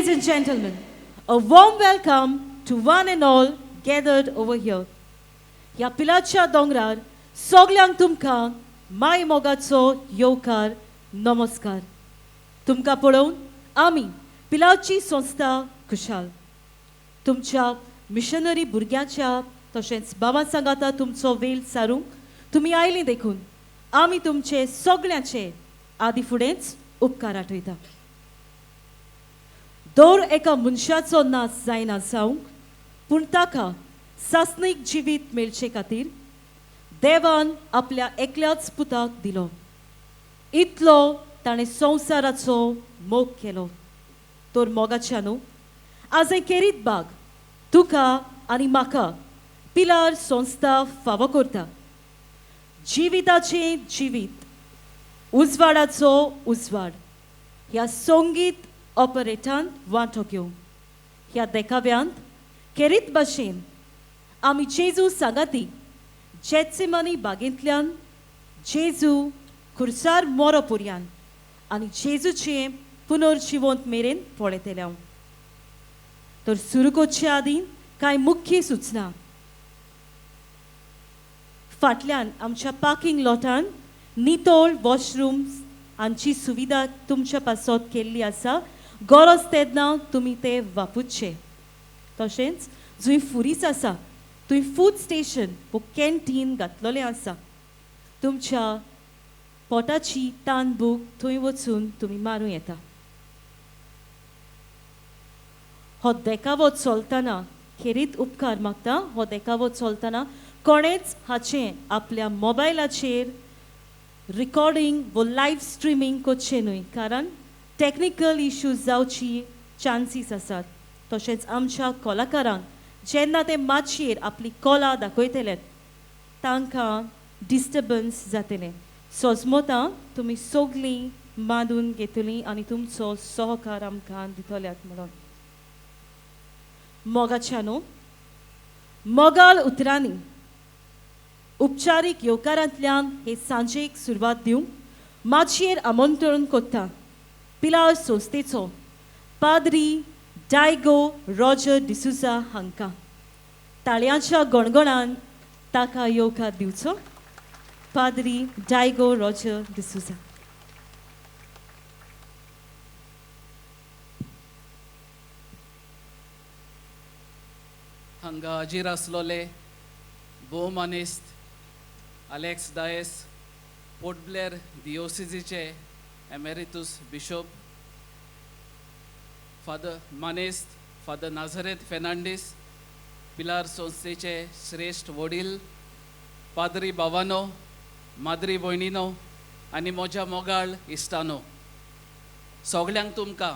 and gentlemen, a warm welcome to one and all gathered over here. ह्या पिलाच्या दोंगरार सगल्यांक तुमकां माय मोगाचो येवकार, नमस्कार. तुमकां पळोवन आमी पिलाची संस्था खुशाल. तुमच्या मिशनरी भुरग्यांच्या तशेंच बाबा सांगाता तुमचो वेळ सारूंक तुमी आयलीं देखून आमी तुमचे सगळ्यांचे आदी फुडेंच उपकार आठयता. दर एका मनशाचो नाश जायना जावंक पूण ताका सासणीक जिवीत मेळचे खातीर देवान आपल्या एकल्याच पुताक दिलो. इतलो ताणें संवसाराचो मोग केलो. तर मोगाच्या न्हू आज केरीत बाग तुका आनी म्हाका पिलार संस्था फावो करता. जिविताचें जिवीत, उजवाडाचो उजवाड ह्या संगीत ऑपरेटांत वांटो घेवंक ह्या देखाव्यांत केरीत भाशेन आमी जेजू सांगाती जेत्सिमनी बागेंतल्यान जेजू खुर्सार मोरो पुरयान आनी जेजूचें पुनर्जिवंत मेरेन पळयतले हांव. तर सुरू करचे आदीं कांय मुख्य सुचना. फाटल्यान आमच्या पार्किंग लॉटान नितळ वॉशरूम हांची सुविधा तुमच्या पासत केल्ली आसा. गरज तेन्ना तुमी ते वापरचे. तशेंच जंय फुरीस आसा थंय फूड स्टेशन वो कॅन्टीन घातलेलें आसा. तुमच्या पोटाची तान भूक थंय वचून तुमी मारूं येता. हो देखावो चलतना खेरीत उपकार मागता, हो देखावो चलतना कोणेच हाचें आपल्या मोबायलाचेर रिकॉर्डिंग वो लायव्ह स्ट्रिमींग करचें न्हय, कारण टॅक्निकल इश्यूज जावची चान्सीस आसात. तशेंच आमच्या कलाकारांक जेन्ना ते माचयेर आपली कला दाखयतले तांकां डिस्टर्बन्स जातलें. सोजमतां तुमी सगळीं मानून घेतलीं आनी तुमचो सहकार आमकां दितल्यात म्हणून. मोगाच्या न्हू मोगाल उतरांनी उपचारीक येवकारांतल्यान हे सांजेक सुरवात दिवंक माचयेर आमंत्रण कोत्ता पिलार संस्थेचो पाद्री डायगो रॉजर डिसुजा हांकां. ताळयांच्या गणगणान ताका येवकार दिवचो. पाद्री डायगो रॉजर डिसुजा. हांगा हाजीर आसलोले भोवमानेस्त अलेक्स डायस, पोर्ट ब्लेअर दिओसिजीचे एमेरितूस बिशोप, फादर मानेस्त फादर नाझरेत फेर्नांडीस, पिलार संस्थेचे श्रेश्ठ वडील पाद्री बाबानो, माद्री भयणीनो आनी म्हज्या मोगाळ इश्टानो, सगल्यांक तुमकां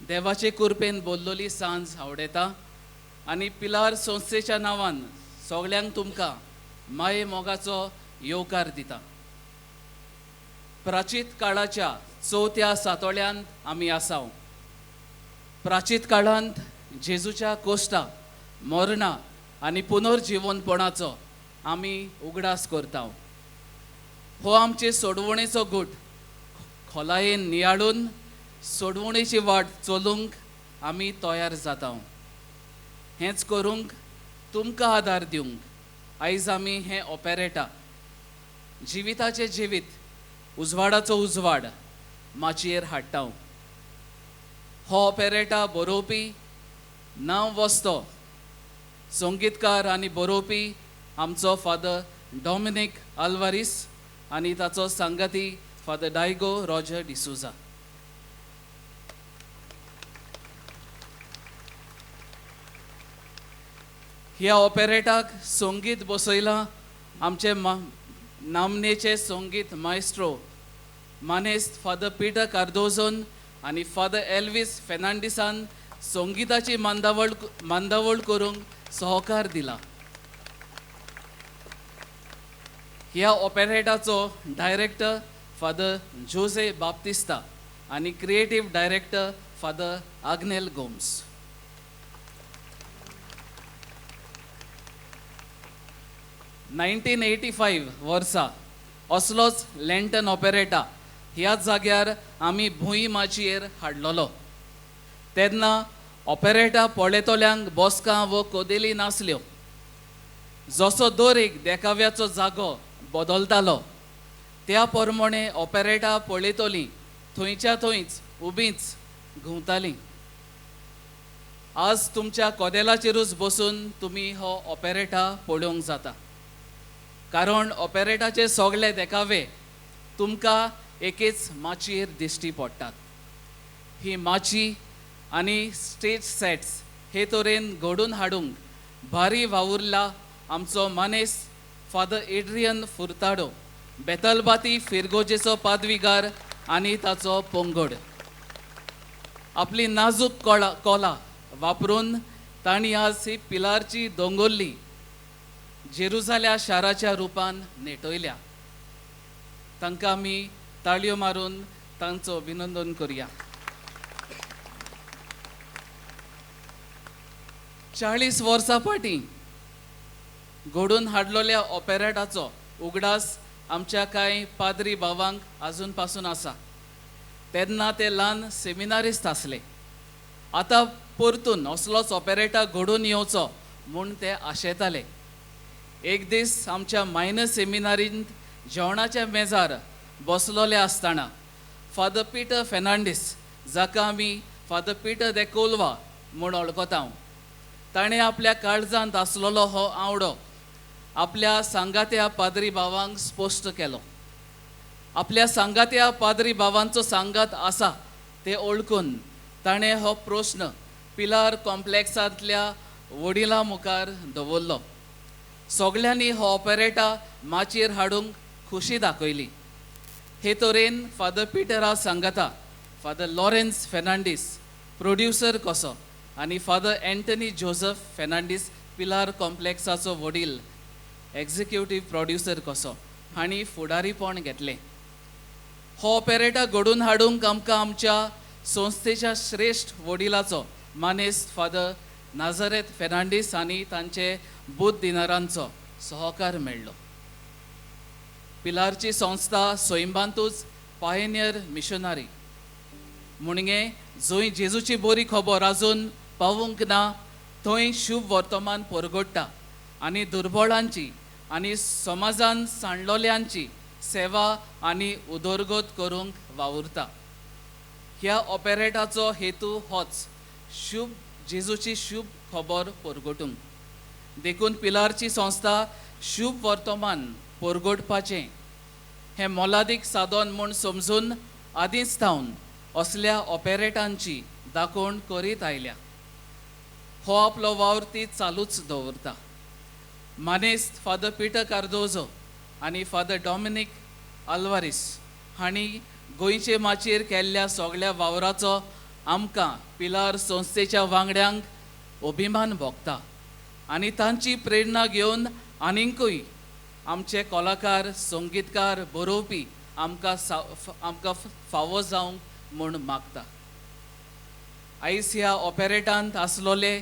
देवाचे कुरपेन बोल्लोली सांज आवडयता आनी पिलार संस्थेच्या नांवान सगल्यांक तुमकां माये मोगाचो येवकार दिता. प्राचीत काळाच्या चवथ्या सातोळ्यांत आमी आसाव. प्राचीत काळांत जेजूच्या कोश्टा, मरणा आनी पुनर्जिवनपणाचो आमी उगडास करता. हो आमचे सोडवणेचो गूट खोलायेन नियाळून सोडवणेची वाट चलूंक आमी तयार जाता. हेंच करूंक तुमकां आदार दिवंक आयज आमी हें ऑपेरेटा जिविताचें जिवीत उजवाडाचो उजवाड माचयेर हाडटा. हो ऑपेरेटा बरोवपी नांव वस्तो संगीतकार आनी बरोवपी आमचो फादर डॉमिनीक आल्वारीस आनी ताचो सांगाती फादर डायगो रॉजर डिसुजा. ह्या ऑपेरेटाक संगीत बसयलां आमचे नामनेचे संगीत मायस्ट्रो मानेस्त फादर पिटर कार्दोजोन आनी फादर एल्वीस फेर्नांडीसान संगीताची मांदावळ करूंक सहकार दिला. ह्या ऑपेरेटाचो डायरेक्टर फादर जोजे बाप्तिस्ता आनी creative director father Agnel Gomes. 1985 वर्सा असलोच लँटन ऑपेरेटा ह्याच जाग्यार आमी भूंय माचयेर हाडलोलो. तेन्ना ऑपेरेटा पळयतल्यांक बसकां वो कदेली नासल्यो. जसो दर एक देखाव्याचो जागो बदलतालो त्या प्रमाणे ऑपेरेटा पळयतलीं थंयच्या थंयच उबींच घुंवतालीं. आज तुमच्या कदेलाचेरूच बसून तुमी हो ऑपेरेटा पळोवंक जाता, कारण ऑपेरेटाचे सगळे देखावे तुमकां एकेच माचयेर दिश्टी पडटात. ही माची आनी स्टेज सेट्स हे तरेन घडून हाडूंक भारी वावुरला आमचो मानेस फादर एड्रियन फुर्ताडो, बेतलबाती फिरगोजेचो पादविगार आनी ताचो पंगड. आपली नाजूक कोला वापरून तांणी आज ही पिलारची दोंगुल्ली जेरुजाल्या शाराच्या रुपान नेटयल्या. तांकां आमी ताळयो मारून तांचो अभिनंदन करुया. 40 वर्सां फाटीं घडून हाडलेल्या ऑपेरेटाचो उगडास आमच्या कांय पाद्री भावांक आजून पासून आसा. तेन्ना ते ल्हान सेमिनारिस्त आसले. आतां परतून असलोच ऑपेरेटा घडून येवचो म्हूण ते आशेताले. एक दीस आमच्या मायनर सेमिनारींत जेवणाच्या मेजार बसलोले आसतना फादर पिटर फेर्नांडीस, जाका आमी फादर पिटर दे कोलवा म्हूण वळखता, ताणें आपल्या काळजांत आसलेलो हो आवडो आपल्या सांगात्या पाद्री भावांक स्पश्ट केलो. आपल्या सांगात्या पाद्री भावांचो सांगात आसा ते ओळखून ताणें हो प्रश्न पिलार कॉम्प्लेक्सांतल्या वडिलां मुखार दवरलो. सगल्यांनी हो ऑपेरेटा माचयेर हाडूंक खुशी दाखयली. हे तरेन फादर पिटरा सांगाता फादर लॉरेन्स फेर्नांडीस प्रोड्युसर कसो आनी फादर एंटनी जोजफ फेर्नांडीस पिलार कॉम्प्लेक्साचो वडील एक्झिक्युटीव प्रोड्युसर कसो हांणी फुडारीपण घेतलें. हो ऑपेरेटा घडून हाडूंक आमकां आमच्या संस्थेच्या श्रेश्ठ वडिलाचो मानेस्त फादर नाझारेथ फेर्नांडीस आनी तांचे बूद दिनारांचो सहकार मेळ्ळो. पिलारची संस्था सैमांतूच पायनियर मिशनरी म्हणगे जंय जेजूची बरी खबर आजून पावूंक ना थंय शुभ वर्तमान परगडटा आनी दुर्बळांची आनी समाजान सांडलोल्यांची सेवा आनी उदरगत करूंक वावुरता. ह्या ऑपेरेटाचो हेतू होच शुभ जेजूची शुभ खबर परगटूंक. देखून पिलारची संस्था शुभ वर्तमान परगटपाचें हें मोलादीक साधन म्हूण समजून आदींच थावन असल्या ऑपेरेटांची दाखोवण करीत आयल्या. हो आपलो वावर ती चालूच दवरता. मानेस्त फादर पिटर कार्दोजो आनी फादर डॉमिनीक आल्वारीस हांणी गोंयचे माचयेर केल्ल्या सगळ्या वावराचो आमकां पिलार संस्थेच्या वांगड्यांक अभिमान भोगता आनी तांची प्रेरणा घेवन आनीकूय आमचे कलाकार, संगीतकार, बरोवपी आमकां आमकां फावो जावंक म्हूण मागता. आयज ह्या ऑपेरेटांत आसलोले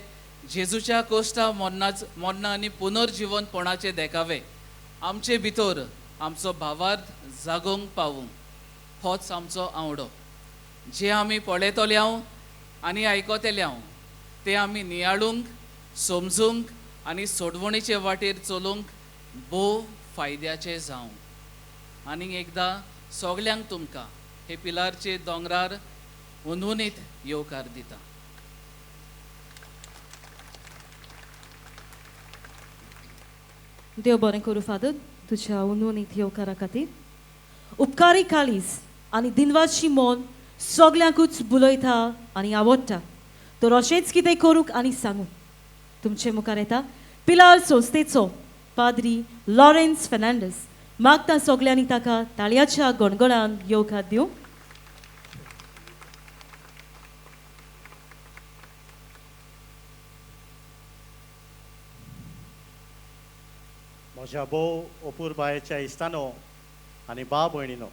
जेजूच्या कोश्टा मरना आनी पुनर्जिवनपणाचे देखावे आमचे भितर आमचो भावार्थ जागोवंक पावूंक होच आमचो आवडो. जे आमी पळयतले हांव आनी आयकतले हांव ते आमी नियाळूंक, समजूंक आनी सोडवणीचे वाटेर चलूंक भोव फायद्याचें जावं. आनी एकदां सगल्यांक तुमकां हे पिलारचे दोंगरार हुनहुनीत येवकार दिता. देव बरें करूं फादर तुज्या हुनहुनीत येवकारा खातीर. उपकारी काळीज आनी दिनवाशी मन सगल्यांकूच बुलयता आनी आवडटा, तर अशेंच कितें करूंक आनी सांगूंक तुमचे मुखार येता पिलार संस्थेचो पाद्री लॉरेन्स फेर्नांडीस. मागता सगल्यांनी ताका ताळयाच्या गणगणान येवकार दिवं. म्हज्या भोव अपुरबायेच्या इश्टानो आनी बा भयणीनो,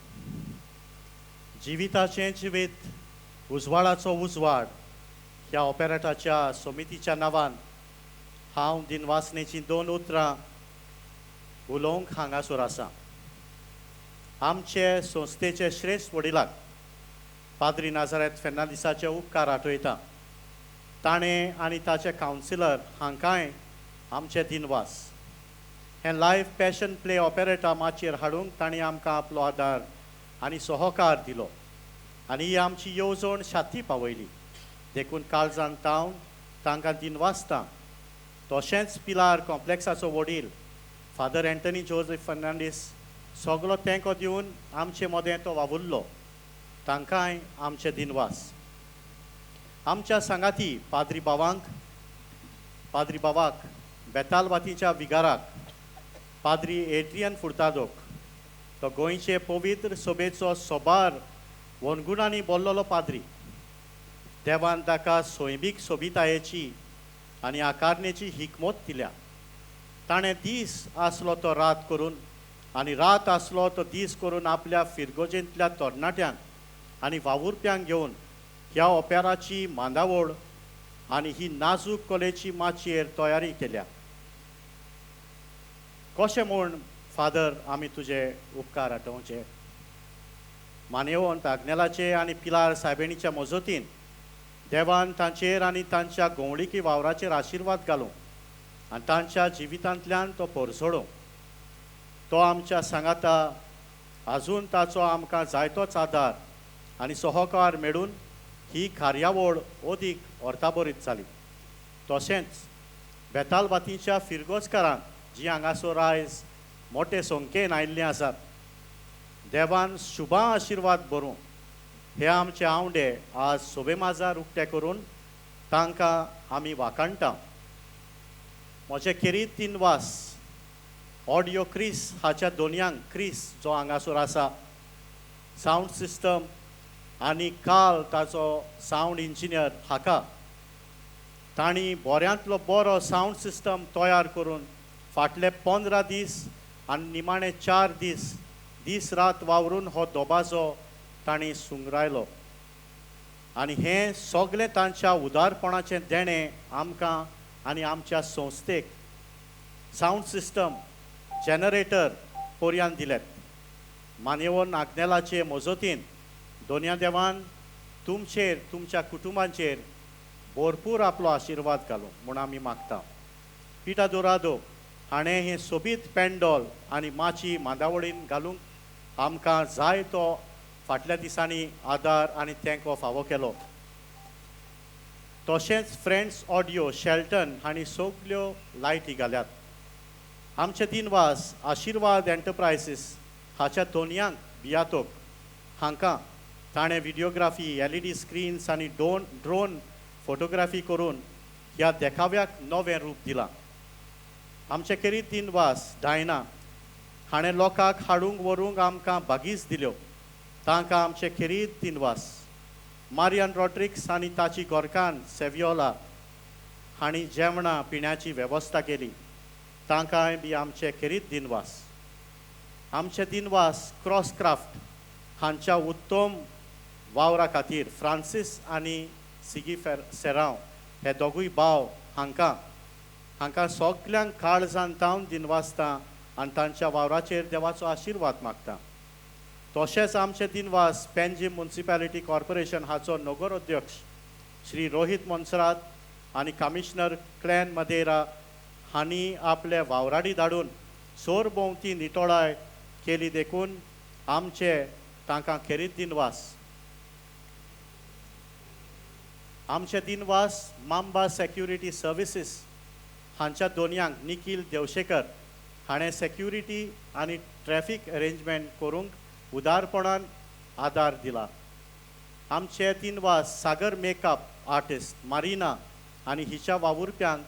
जिविताचें जिवीत उजवाडाचो उजवाड ह्या ऑपेरेटाच्या समितीच्या नांवान हांव दिनवासनेचीं दोन उतरां उलोवंक हांगासर आसा. आमचे संस्थेचे श्रेश्ठ वडिलाक पाद्री नाझारेथ फेर्नांडीसाचे उपकार आठयता. ताणें आनी ताचे कावन्सिलर हांकांय आमचे दिनवास. हें लायव्ह पॅशन प्ले ऑपेरेटा माचयेर हाडूंक तांणी आमकां आपलो आदार आनी सहकार दिलो आनी ही आमची येवजण शाती पावयली. देखून काळजान तावन तांकां दिनवासता. तशेंच पिलार कॉम्प्लेक्साचो वडील फादर एंटनी जोझेफ फर्नांडीस सगलो तेंको दिवन आमचे मदें तो वावुरलो, तांकांय आमचे दिनवास. आमच्या सांगाती पाद्री बाबाक बेतालबातीच्या विगाराक पाद्री एड्रियन फुर्तादोक, तो गोंयचे पवित्र सभेचो सोबार वनगुणांनी बोल्लोलो पाद्री. देवान ताका सैमीक सोबितायेची आनी आकारणेची हिकमत दिल्या. ताणें दीस आसलो तो रात करून आनी रात आसलो तो दीस करून आपल्या फिरगोजेंतल्या तरणाट्यांक आनी वावुरप्यांक घेवन ह्या ओपेराची मांदावळ आनी ही नाजूक कलेची माचयेर तयारी केल्या. कशें म्हूण फादर आमी तुजे उपकार आठोवचे. मानेवंत आग्नेलाचे आनी पिलार सायबिणीच्या मजतीन देवान तांचेर आनी तांच्या गोंवळिकी वावराचेर आशिर्वाद घालूं आनी तांच्या जिवितांतल्यान तो परसोडो. तो आमच्या सांगाता आजून ताचो आमकां जायतोच आदार आनी सहकार मेळून ही कार्यावळ अदीक अर्थाभरीत जाली. तशेंच बेतालबातीच्या फिरगोजकारांक जी हांगासर आयज मोटे संख्येन आयिल्लीं आसात, देवान शुभा आशिर्वाद बरूं. हे आमचे आंवडे आज सोबे माजार उक्ते करून तांकां आमी वाखाणटा. म्हजे खेरीत दिनवास ऑडियो क्रिस हाच्या दोनयांक, क्रिस जो हांगासर आसा सावंड सिस्टम आनी काल ताचो सावंड इंजिनियर हाका, तांणी बऱ्यांतलो बरो सावंड सिस्टम तयार करून फाटले 15 दीस आनी निमाणे 4 दीस दीस रात वावरून हो दबाजो तांणी सुंगरायलो. आनी हें सगळें तांच्या उदारपणाचें देणें आमकां आनी आमच्या संस्थेक सावंड सिस्टम जनरेटर पर्यान दिलेत. मानेवन आग्नेलाचे मजतीन दोनया देवान तुमचेर तुमच्या कुटुंबांचेर भरपूर आपलो आशिर्वाद घालूं म्हूण आमी मागता. पिटा दोरादो हाणें हें सोबीत पेंडॉल आनी माची मांदावळीन घालूंक आमकां जाय तो फाटल्या दिसांनी आदार आनी तेंको फावो केलो. तशेंच फ्रेंड्स ऑडियो शेल्टन हांणी सगल्यो लायटी घाल्यात. आमचे दिनवास आशिर्वाद एंटरप्रायसीस हाच्या दोनयांक बियातोक हांकां ताणें व्हिडियोग्राफी, LED screens आनी ड्रोन फोटोग्राफी करून ह्या देखाव्याक नवें रूप दिलां. आमचे खेरीत दिनवास डायना हाणें लोकांक हाडूंक व्हरूंक आमकां बागीस दिल्यो, तांकां आमचे खेरीत दिनवास. मारियन रॉड्रिक्स आनी ताची गोरकान सेवियोला हांणी जेवणां पिण्याची वेवस्था केली, तांकांय बी आमचे खेरीत दिनवास. आमचे दिनवास क्रॉस क्राफ्ट हांच्या उत्तम वावरा खातीर फ्रांसीस आनी सिगी सेरांव हे दोगूय भाव हांकां हांकां सगल्यांक काळजान तावन दिनवासता आनी तांच्या वावराचेर देवाचो आशिर्वाद मागता. तशेंच आमचे दिनवास पेंजीम म्युनिसिपालिटी कॉर्पोरेशन हाचो नगर अध्यक्ष श्री रोहीत मोन्सरात आनी कमिशनर क्लॅन मदेरा हांणी आपले वावराडी धाडून सरभोंवती नितळाय केली देखून आमचे तांकां खेरीत दिनवास. आमचे दिनवास मांबा सेक्युरिटी सर्विसीस हांच्या दोनयांक निखील देवशेकर हाणें सेक्युरिटी आनी ट्रॅफीक अरेंजमेंट करूंक उदारपणान आदार दिला. आमचे दिनवास सागर मेकअप आर्टिस्ट मारिना आनी हिच्या वावुरप्यांक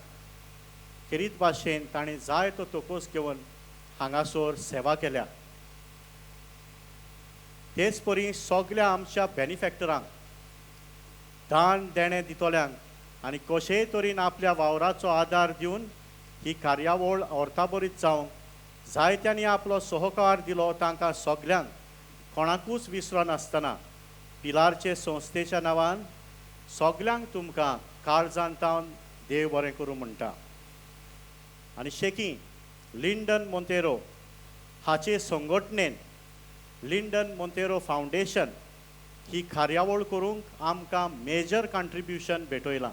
खेरीत भाशेन ताणें जाय तो तोकोस घेवन हांगासर सेवा केल्या. तेच परी सगल्या आमच्या बेनिफॅक्टरांक दान देणें दितल्यांक आनी कशेय तरेन आपल्या वावराचो आदार दिवन ही कार्यावळ अर्थाभरीत जावंक जायत्यांनी आपलो सहकार दिलो तांकां सगल्यांक कोणाकूच विसरनासतना पिलारचे संस्थेच्या नांवान सगल्यांक तुमकां काळजान तावन देव बरें करूं म्हणटा. आनी शेकी लिंडन मोंतेरो हाचे संघटनेन लिंडन मोंतेरो फावंडेशन ही कार्यावळ करूंक आमकां मेजर कॉन्ट्रिब्युशन भेटयलां.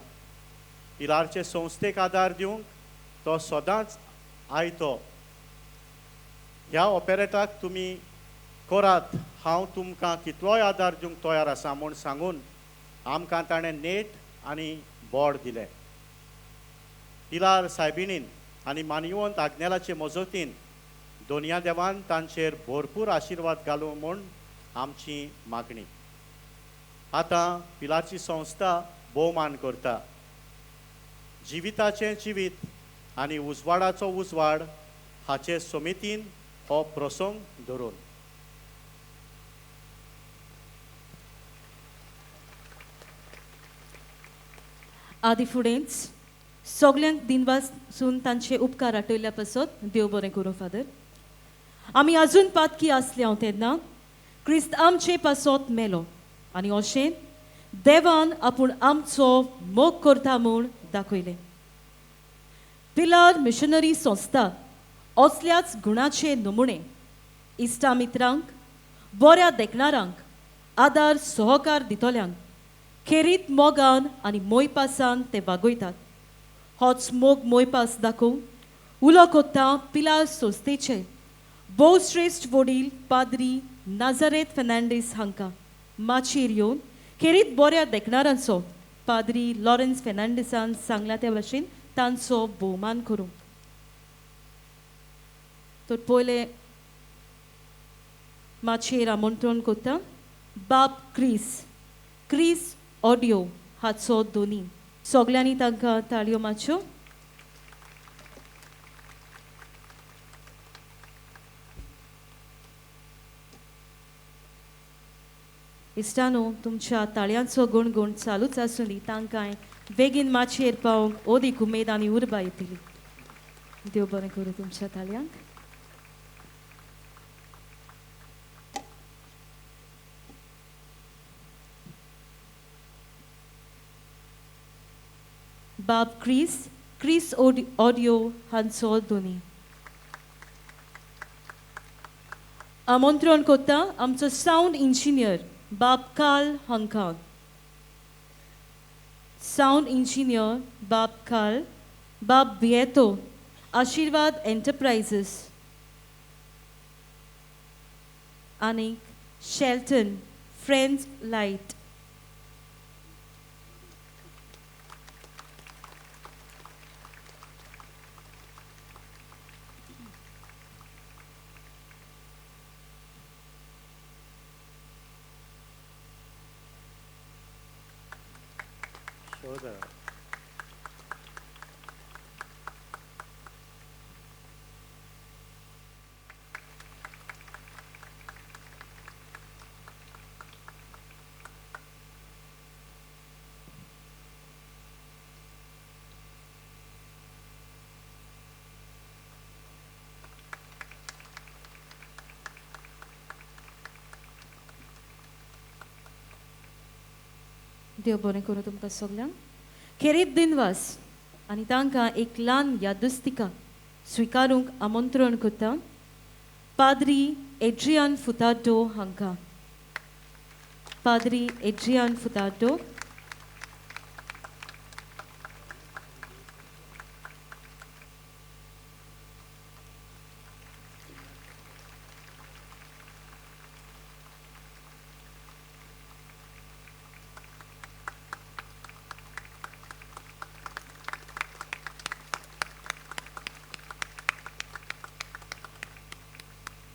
पिलारचे संस्थेक आदार दिवंक तो सदांच आयतो. ह्या ऑपेरेटाक तुमी करात, हांव तुमकां कितलोय आदार दिवंक तयार आसा म्हूण सांगून आमकां ताणें नेट आनी बोड दिलें. पिलार सायबिणीन आनी मानयवंत आग्नेलाचे मजतीन दोनया देवान तांचेर भरपूर आशिर्वाद घालूं म्हूण आमची मागणी. आतां पिलारची संस्था भोवमान करता. जिविताचें जिवीत आनी उजवाडाचो उजवाड हाचे समितीन हो प्रसंग धरून. आदी फुडेंच सगल्यांक दिनवासून तांचे उपकार आठयल्या पासत देव बरें करूं फादर. आमी अजून पातकी आसले हांव तेन्ना क्रिस्त आमचे पासत मेलो आनी अशें देवान आपूण आमचो मोग करता म्हूण दाखयलें. पिलार मिशनरी संस्था असल्याच गुणाचे नमुणे इश्टा मित्रांक, बऱ्या देखणारांक, आदार सहकार दितल्यांक खेरीत मोगान आनी मोयपासान ते वागयतात. होच मोग मोयपास दाखोवंक उलो कोत्ता पिलार संस्थेचे भोवश्रेश्ठ वडील पाद्री नाजारेत फेर्नांडीस हांकां माचयेर येवन खेरीत बऱ्या देखणारांचो पाद्री लॉरेन्स फेर्नांडीसान सांगला त्या भाशेन तांचो भोवमान करूं. तर पयलें माचयेर आमंत्रण करता बाब क्रीस, क्रीस ऑडियो हाचो दोनी. सगल्यांनी तांकां ताळयो मारच्यो. इश्टानो, तुमच्या ताळयांचो गुणगुण चालूच आसूं दी, तांकां बेगीन माचयेर पावंक ओदीक उमेद आनी उर्बा येतली. देव बरें करूं तुमच्या ताळयांक. बाब क्रीस, क्रीस ऑडियो हांचो दोनी. आमंत्रण करता आमचो सावंड इंजिनियर बाब काल हांकां. सावंड इंजिनियर बाब काल, बाब बियेतो, आशिर्वाद एंटरप्राइजीस आनी शेल्टन फ्रेंड्स लायट. देव बरें करूं तुमकां सगल्यांक. खेरीत दिनवास आनी तांकां एक ल्हान यादस्तिका स्विकारूंक आमंत्रण करता पाद्री एड्रियान फुताडो हांकां. पाद्री एड्रियान फुताडो.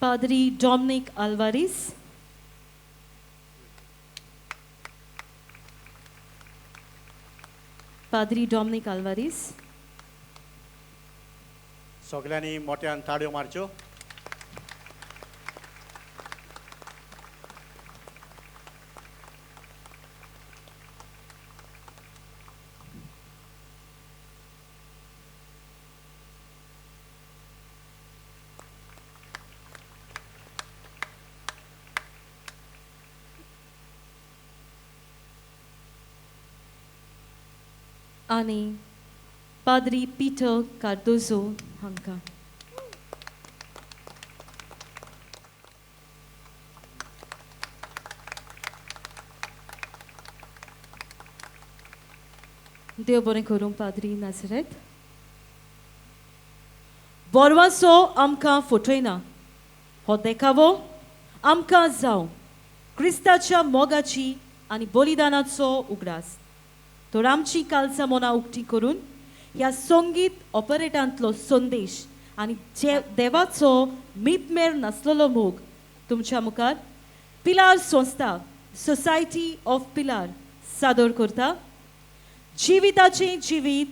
पाद्री डॉमनिक अल्वारीस. पाद्री डॉमनिक अल्वारीस. सगळ्यांनी मोठ्यान ताळयो मारच्यो. आनी पाद्री पीटर कार्दोजो हांकां. देव बरें करूं पाद्री नाजरेत. बोरवासो आमकां फटयना, हो देखावो आमकां जावं क्रिस्ताच्या मोगाची आनी बलिदानाचो उगडास. तर आमची कालचा मनां उक्ती करून ह्या संगीत ऑपरेटांतलो संदेश आनी देवाचो मीतमेर नासलेलो मोग तुमच्या मुखार पिलार संस्था सोसायटी ऑफ पिलार सादर करता. जिविताचें जिवीत,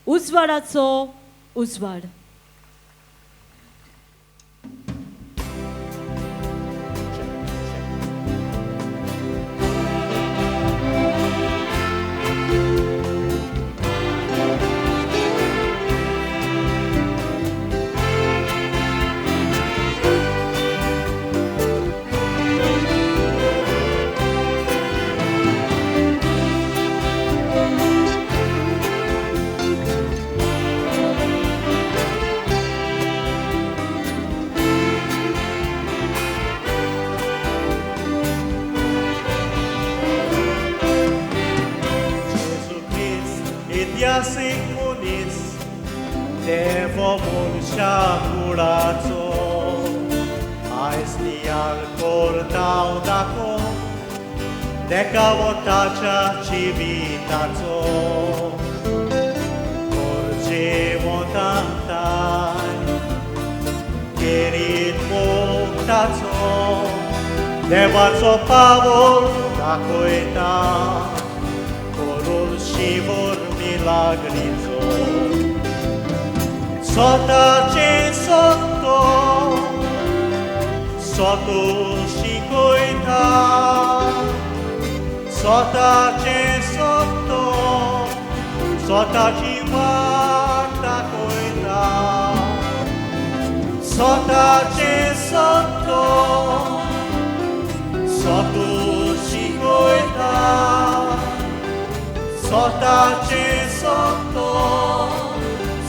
उजवाडाचो उजवाड. इतिहासीक मनीस देव मनशा कुळाचो आयज नियाळ करता दाखो देखावो ताच्या जिविताचो गरजेवंतांताय केरीत मोग ताचो देवाचो पावल दाखयता करून शिवर लागणीचो स्वताचें सत्तो स्वतो शिकयता स्वताचें सत्तो स्वताची वाट दाखयता स्वताचें सत्तो स्वतो शिकयता स्वताचें सत्तो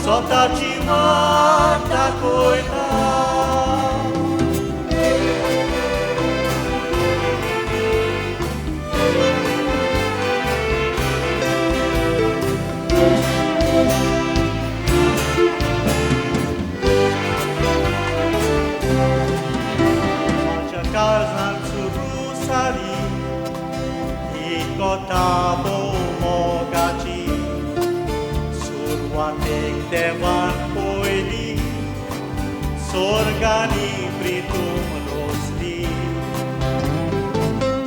स्वताची वाट दाखयता. म्हज्या काळजांत सुरू जाली ही कथा मोगाची सुरवातेक देवान पयली स्वर्गानी प्रितूम रोसली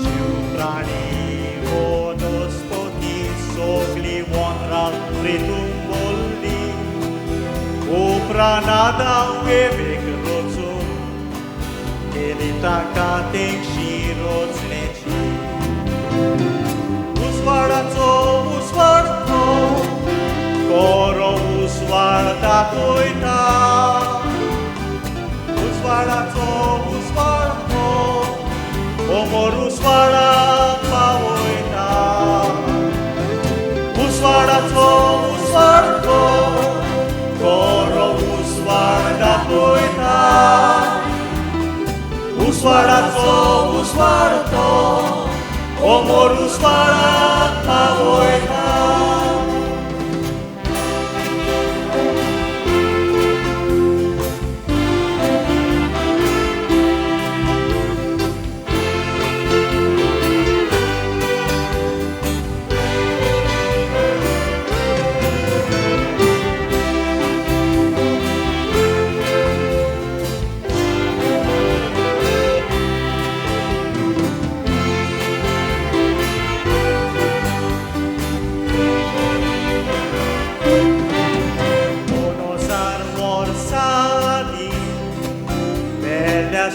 जीव प्राणी वनस्पती सगळी वनरां प्रितूम बोल्ली उपरांत आदांव एवेक रचून केली ताका तेंगशी रचणेची. उजवाडाचो उजवाड तो कोरो उजवाड दाखयता उजवाडाचो उजवाड तो अमर उजवाडाक पावयता उजवाडाचो उजवाड तो कोरो उजवाड दाखयता उजवाडाचो उजवाड तो अमर उजवाडाक पावयता.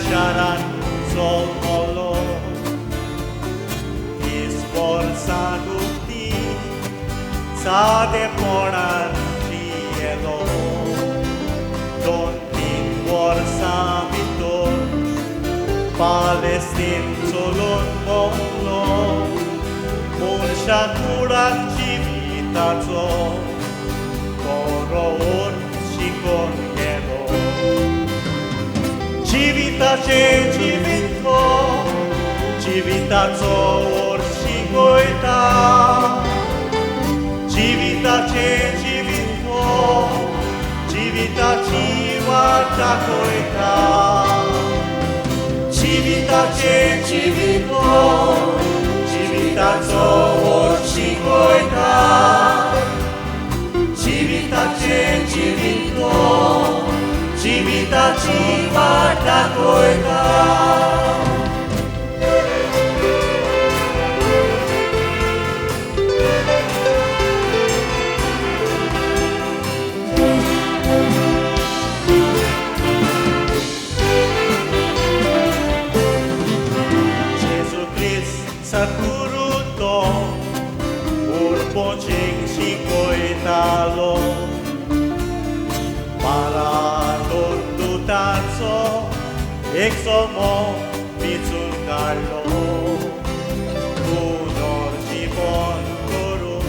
शारान जल्मलो 30 वर्सां उक्ती सादेपणान जियेलो 2-3 वर्सां भितर पालेस्तीन चलून भोंवलो मनशा कुडाक जिविताचो बरो अर्थ शिकोवन गेलो. जिविताचें जिवीत हो जिविताचो अर्थ शिकयता. जिवित जिविताचें जिवीत हो, जिविताची वाट दाखयता. जिविताचें जिवीत हो, जिविताचो ओट शिकयता. जिविताचें जिवीत हो, जिविताची वाट दाखयता. Gesù Christ सद्गुरू तो, उरपोचींक शिकयतालो. पारातोर दुताचो एक सोमो विचून काडलो. पुनर्जीवन करून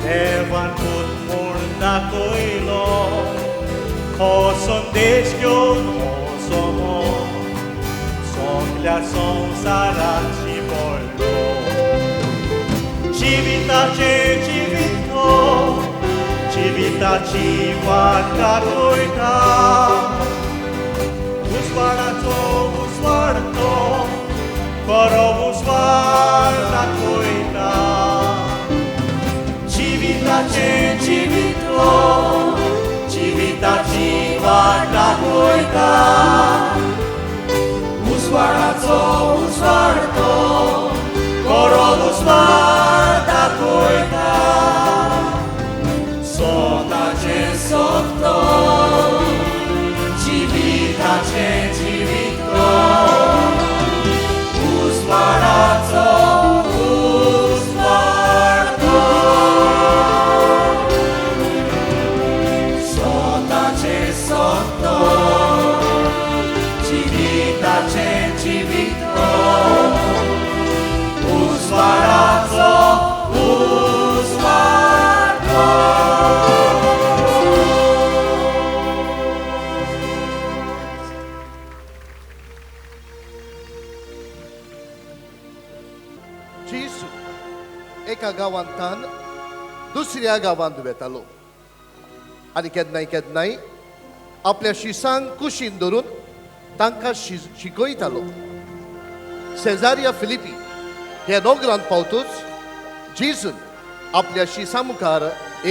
देवान पूत म्हूण दाखयलो. हो संदेश घेवन हो सोमो सगल्या संवसाराक शिंपडलो. जिविताचें जिवीत हो, जिविताची वाट दाखयता. उजवाडाचो उजवाड तो, खरो उजवाड दाखयता. जिविताचें जिवीत हो, जिविताची वाट दाखयता. उजवाडाचो उजवाड तो, खरो उजवाड दाखयता. स्वताचें सत तो, जिविताचें जिवीत तो, उजवाडाचो उजवाड तो. स्वताचें सत तो, जिविताचें जिवीत तो, उजवाडाचो उजवाड तो. जेजू एका गांवांतल्यान दुसऱ्या गांवांत वेतालो आनी केन्नाय केन्नाय आपल्या शिसांक कुशीन धरून तांकां शिकयतालो. सेजारिया फिलिपी ह्या नगरांत पावतूच जेजून आपल्या शिसां मुखार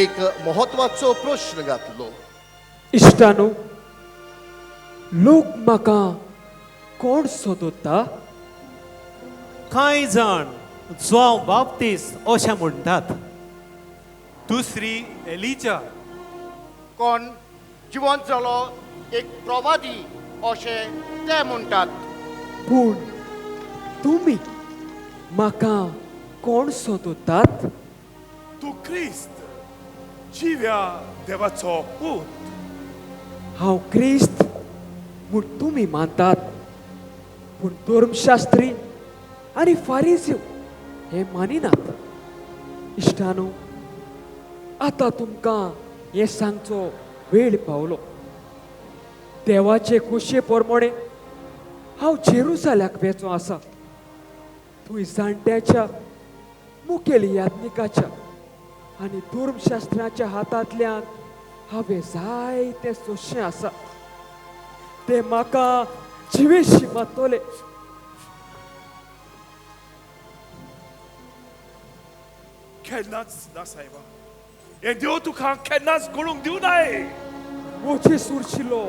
एक म्हत्वाचो प्रश्न घातलो. इश्टानो, लोक म्हाका कोण सोदता? कांय जाण जुआंव बाप्तीस्त अशें म्हणटात, दुसरी एलिजा, कोण जिवंत जालो एक प्रवादी अशें ते म्हणटात. पूण तुमी म्हाका कोण सोदतात? तूं क्रिस्त, जिव्या देवाचो पूत. हांव क्रिस्त म्हूण तुमी मानतात, पूण धर्मशास्त्री आनी फारीजीव हे मानिनात. इश्टानो, आतां तुमकां हें सांगचो वेळ पावलो. देवाचे खोशये प्रमाणे हांव जेरुजाल्याक वेचो आसा. थंय जाणट्याच्या, मुखेल याज्ञिकाच्या आनी धर्मशास्त्राच्या हातांतल्यान हांवें जायतें सोंशें आसा. ते म्हाका जिवेशी मारतले. केन्नाच ना सायबा, हें देव तुका केन्नाच घडूंक दिवनाय. म्हजे सुरशिलो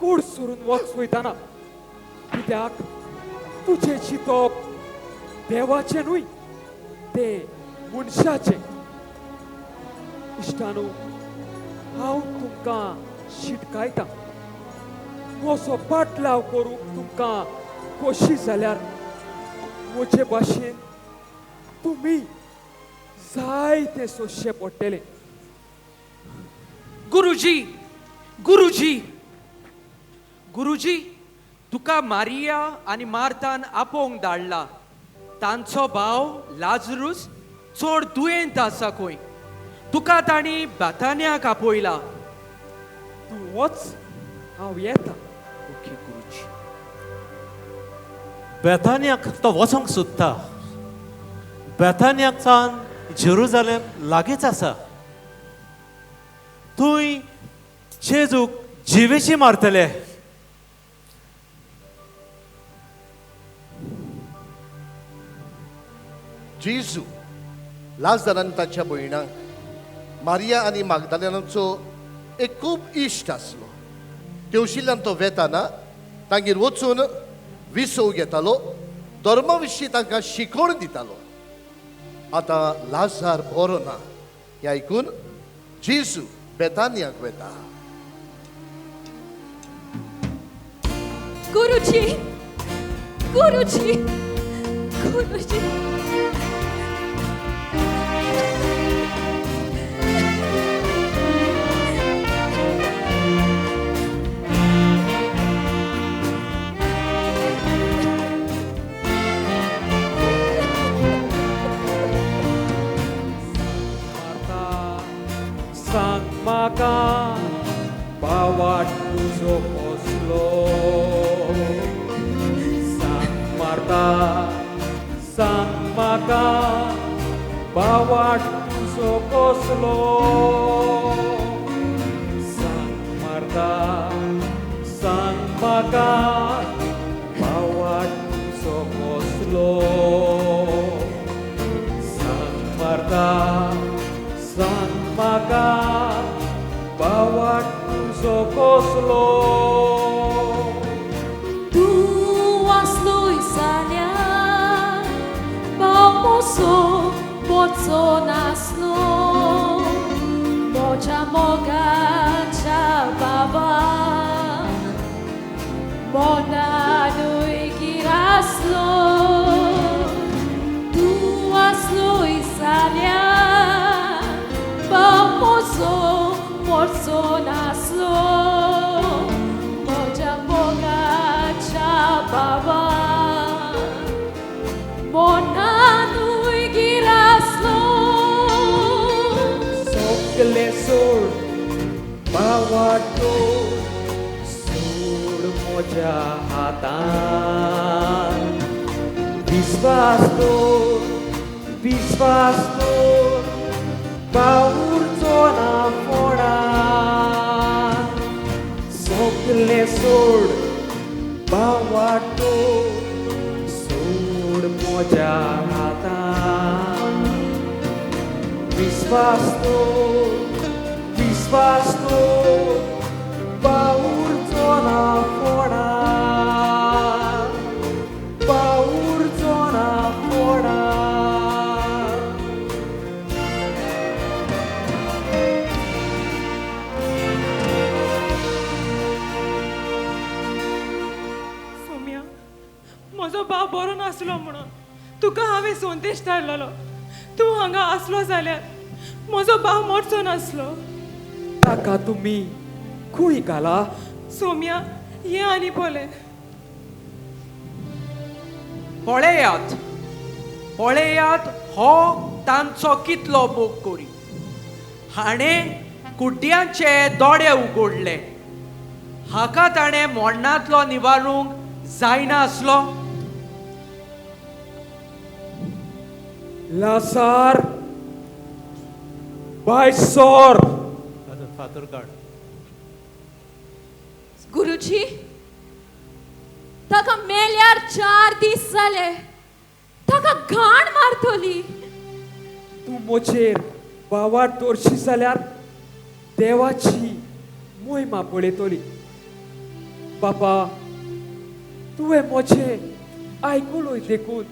कूड सोडून वच वयताना, कित्याक तुजें चिंतप देवाचें न्हय, तें मनशाचें. इश्टानो, हांव तुमकां शिटकायतां, म्हजो पाटलाव करूंक तुमकां खोशी जाल्यार म्हजे भाशेन तुमी जायते सोंशे पडटले. गुरुजी, गुरुजी, गुरुजी, तुका मारिया आनी मार्तान आपोवंक धाडला. तांचो भाव लाजरूस चड दुयेंत आसा खंय. तुका तांणी बेतान्याक आपयला. तूं वच, हांव येता. ओके गुरुजी. बेतान्याक तो वचोंक सोदता. बेतान्याक सावन जेरुजालेम लागींच आसा. थंय जेजूक जिवेशी मारतले. जेजू लाजार आनी ताच्या भयणांक मारिया आनी मागदालेनाचो एक खूब इश्ट आसलो. तेवशिल्ल्यान तो वेताना तांगेर वचून विसव घेतालो, धर्मा विशीं तांकां शिकवण दितालो. आतां लाजार बरो ना हें आयकून जेजू बेतानियाक वेता. गुरुजी, गुरुजी, गुरुजी, सांग म्हाका बावाट तुजो कसलो, सांग मारता, सांग म्हाका बावाट तुजो कसलो, सांग मारता, सांग म्हाका बावाट तुजो कसलो, सांग मारता, सांग म्हाका बावाट तुजो कसलो. तूं आसलोय जाल्यार भाव मोसो बोचो नासलो, म्हज्या मोगाच्या बाबा मनानूय गिरासलो. तूं आसलोय जाल्यार भाव मोसो मोरचो नासलो, म्हज्या मोगाच्या बाबा मनानूय गिरासलो. सगलें सोड बावाटो, सोड म्हज्या हातान, विस्वास दवर, विस्वास दवर, बावुरचो ना फोणान. सगलें सोड बावाटो, सोड म्हज्या हातान, विस्वास दवर, विस्वास दवर, बावुरचो ना फोणान, बावुरचो ना फोणान. सोम्या, म्हजो भाव बरो नासलो म्हणून तुका हांवें संदेश धाडलेलो. तूं हांगा आसलो जाल्यार म्हजो भाव मरचो नासलो. ताका तुमी खूंय घाला? सोम्या, ये आनी पळय. पळयात, पळयात हो तांचो कितलो मोग करी. हाणें कुड्ड्यांचे दोळे उगडले, हाका ताणें मोडणांतलो निवारूंक जायना आसलो. लाजार बाय सोर. फातर काड. गुरुजी, ताका मेल्यार 4 दीस जाले, ताका घाण मारतली. तूं मोचेर बावाट दवरशी जाल्यार देवाची मोहिमा पळयतली. बाबा, तुवें म्हजें आयकलोय देखून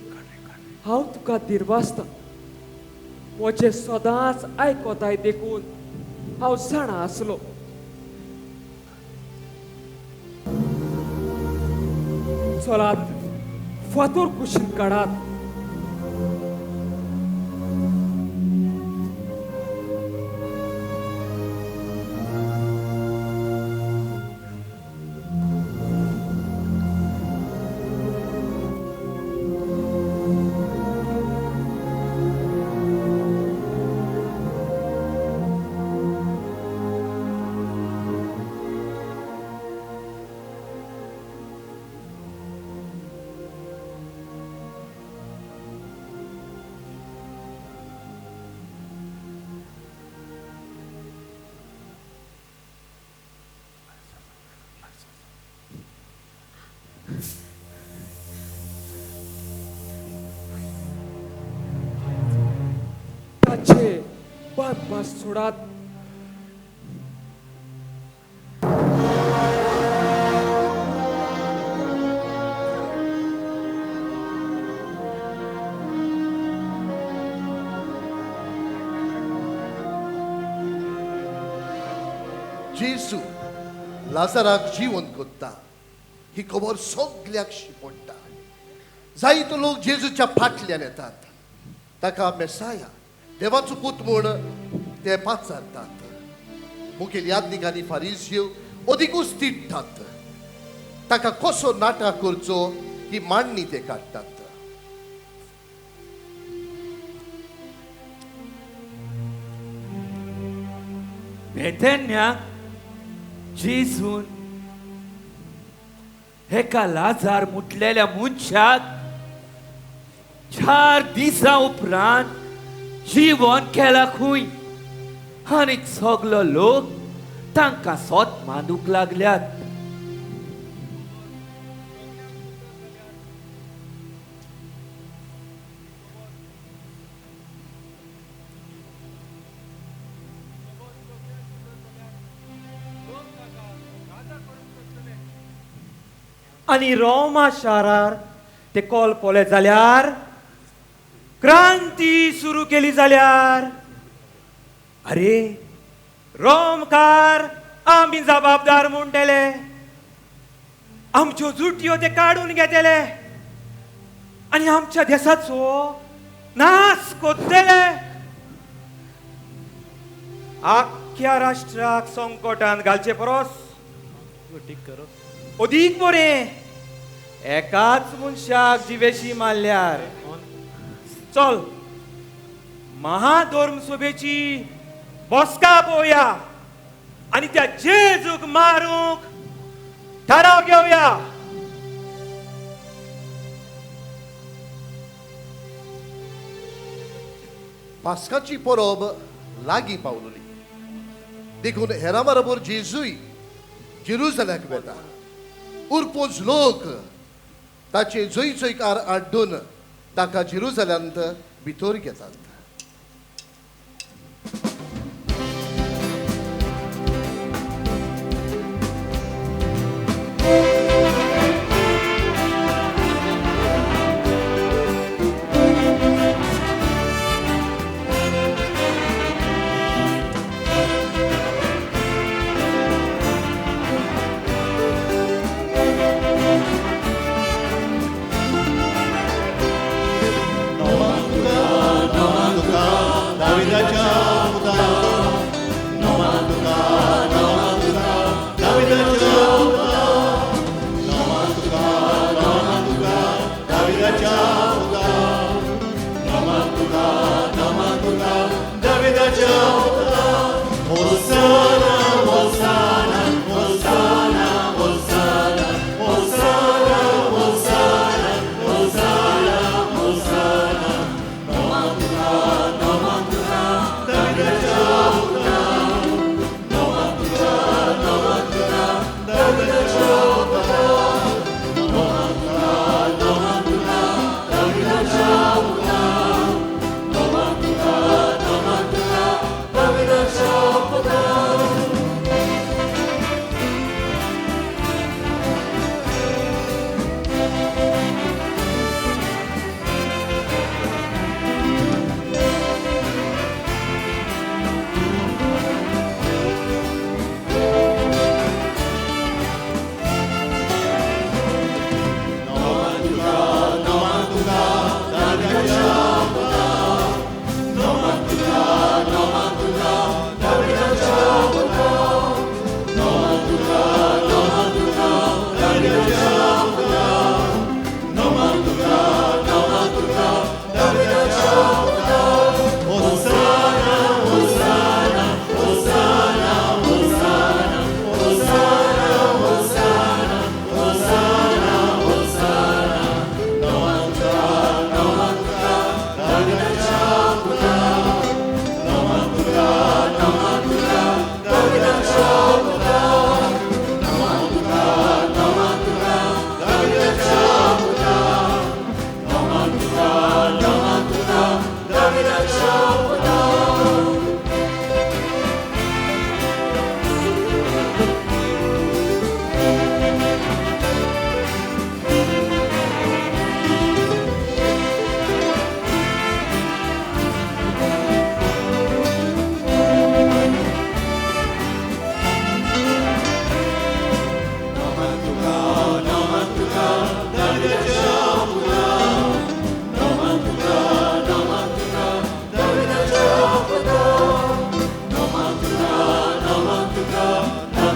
हांव तुका दिर्वासता. म्हजें सदांच आयकताय देखून हांव जाणा आसलो. चलात, फातोर कुशीन काडात. ताचे बांदपास सोडात. जेजू लाजाराक जिवन कोत्ता ही खबर सगल्याक शिपडटा. जायतो लोक जेजूच्या फाटल्यान येतात, ताका मेसाया देवाचो पूत म्हूण ते पाचारतात. मुखेल यादनीक आनी फारीजीव अदिकूच तिडटात, ताका कसो नाटक करचो ही मांडणी ते काडटात. बेथेन्याक जेजून एका लाजार मुटलेल्या मनशाक 4 दिसां उपरांत जिवन केला खंय, आनी सगलो लोक तांकां सोत मांदूंक लागल्यात. आनी रोमा शारार ते कॉल पळयत जाल्यार क्रांती सुरू केली जाल्यार, अरे रोमकार आमी जबाबदार म्हणटले, आमच्यो जुटयो ते काडून घेतले आनी आमच्या देशाचो नाश करतले. आख्या राष्ट्राक संकटान घालचे परस अदीक बरें एकाच मनशाक जिवेशी मारल्यार. चल महाधर्म सभेची बसका पळोवया आनी त्या जेजूक मारूंक थाराव घेवया. पास्काची परब लागीं पावलोली देखून हेरां बरोबर जेजूय जेरुजल्याक वेता. उरपोज लोक ताचे जय जयकार आड्डून ताका जेरुजल्यांत भितर घेतात. No.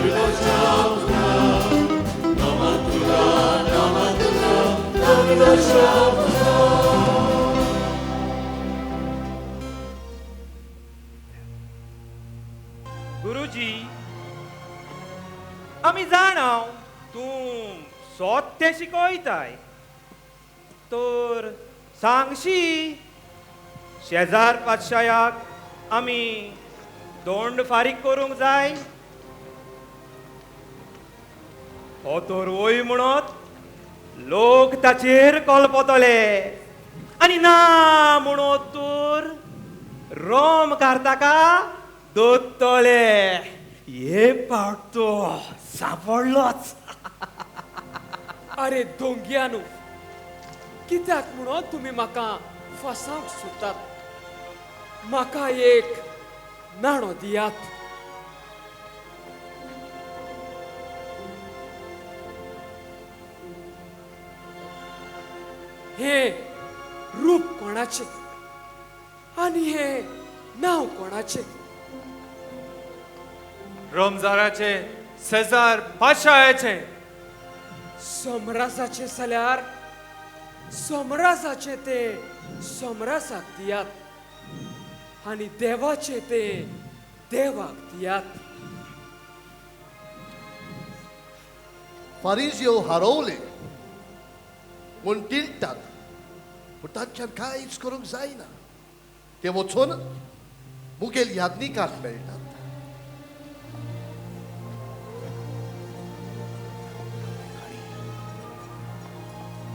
दाविदाच्या पुता, नमन तुका, नमन तुका, दाविदाच्या पुता. गुरुजी, आमी जाणाव तूं सोत तें शिकयताय, तर सांगशी शेजार पातशायाक आमी दोंड फारीक करूंक जाय? हो तर वय म्हणत लोक ताचेर कल्पतले आनी ना म्हणत तर रोमकार ताका दोत्तले. हे पावट तो सापडलोच. अरे दोंग्यानू, कित्याक म्हणून तुमी म्हाका फसावंक सोदतात? म्हाका एक नाणो दियात. हे रूप कोणाचें आनी हे नांव कोणाचें? रोमजाराचे, सेजार पाशायाचे. सोमरासाचें जाल्यार सोमरासाचें तें सोमरासाक दियात आनी देवाचें तें देवाक दियात. फारीजयो हारोवले म्हूण तिळटात, पूण तांच्यान कांयच करूंक जायना. ते वचून मुखेल याज्ञिकाक मेळटात.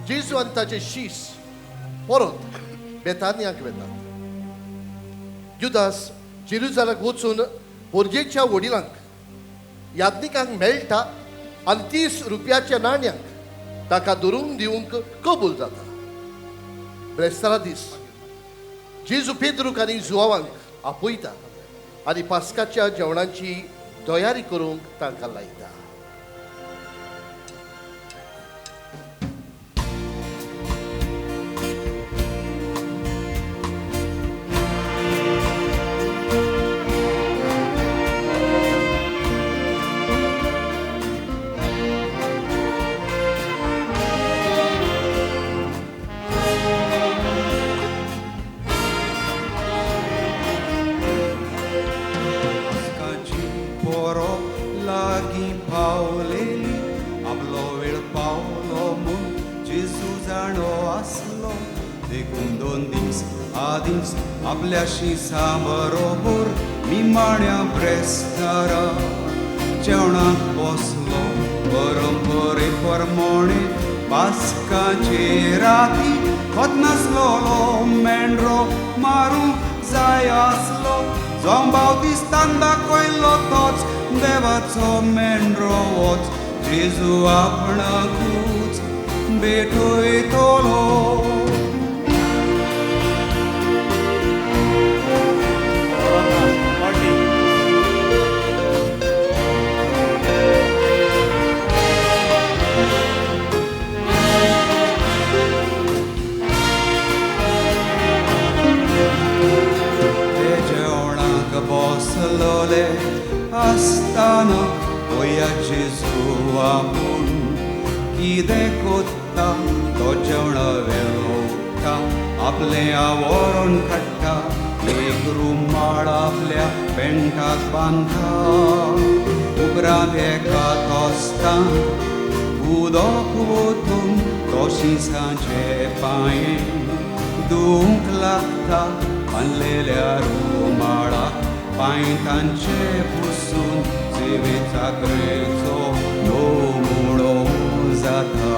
जेजू आनी ताचे शीस परत बेतानियाक वेतात. जुदास जेरुजालाक वचून पोरजेच्या वडिलांक याज्ञिकांक मेळटा आनी 30 रुपयाच्या नाण्यांक ताका धरून दिवंक कबूल जाता. ब्रेस्तारा दीस जेजू पेद्रूक आनी जुवावांक आपयता आनी पास्काच्या जेवणाची तयारी करूंक तांकां लायता. आपल्या शिसा बरोबर निमाण्या ब्रेस्तारा जेवणाक बसलो. परंपरे प्रमाणे पास्काचे राती खतनासलो मेंढरो मारूंक जाय आसलो. जो बावतिस्तान दाखयलो तोच देवाचो मेंढरो वच, जेजू आपणाकूच भेटयतलो. बसलोले आसतना oya जेजू आपूण कितें कोत्ता, तो जेवणा वेळो उठ्ठा, आपलें आवरण काडटा, एक रुमाळ आपल्या पेंटाक बांदता. उपरांत एका तोस्तां उदक वोतून तो शिसांचे पांये धुवंक लागता. बांदलेल्या रुमाळाक पांय तांचे पुसून जिविताकरेचो नमुणो जाता.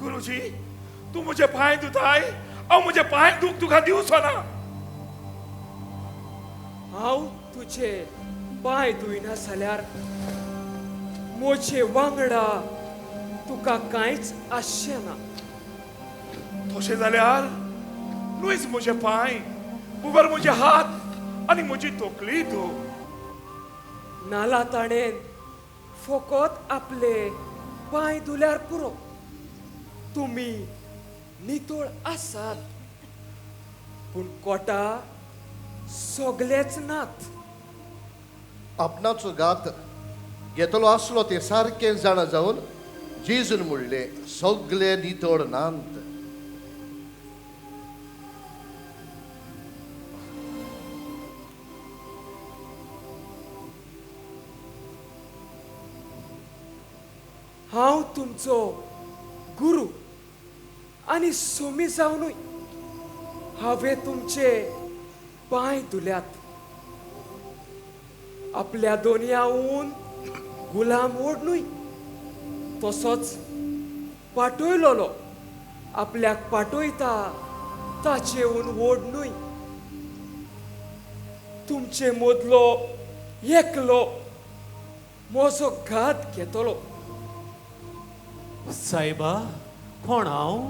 गुरुजी, तूं म्हजे पांय धुताय, हांव म्हजे पांय धुवंक तुका दिवचो ना. हांव तुजे पांय धुयना जाल्यार म्हजे वांगडा तुका कांयच आसचें ना. तशें जाल्यार न्हयच म्हजे पांय, उबर म्हजे हात आनी म्हजी तकली धू. नाला ताणें फकत आपले पांय धुल्यार पुरो, तुमी नितळ आसात, पूण कोटा सगलेच नात. आपणाचो घात घेतलो आसलो ते सारकें जाणा जावन जेजून म्हणलें, सगळे नितळ नात. हांव तुमचो गुरू आनी सोमी जावनूय हांवें तुमचे पांय धुल्यात. आपल्या दोनयाहून गुलाम व्हड न्हय, तसोच पाटयलोलो आपल्याक पाटयता ताचेहून व्हड न्हय. तुमचे मदलो एकलो म्हजो घात घेतलो. सायबा, कोण हांव?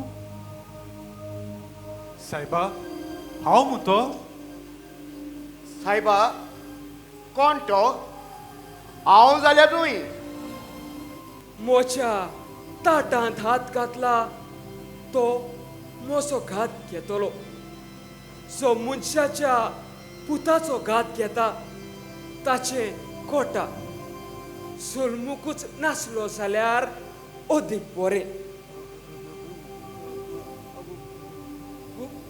सायबा, हांव मु तो? सायबा, कोण तो? हांव जाल्यार न्हय. म्हज्या ताटांत हात घातला तो म्हजो घात घेतलो. जो मनशाच्या पुताचो घात घेता ताचें कोटा जल्मुकूच नासलो जाल्यार अदीक बरें.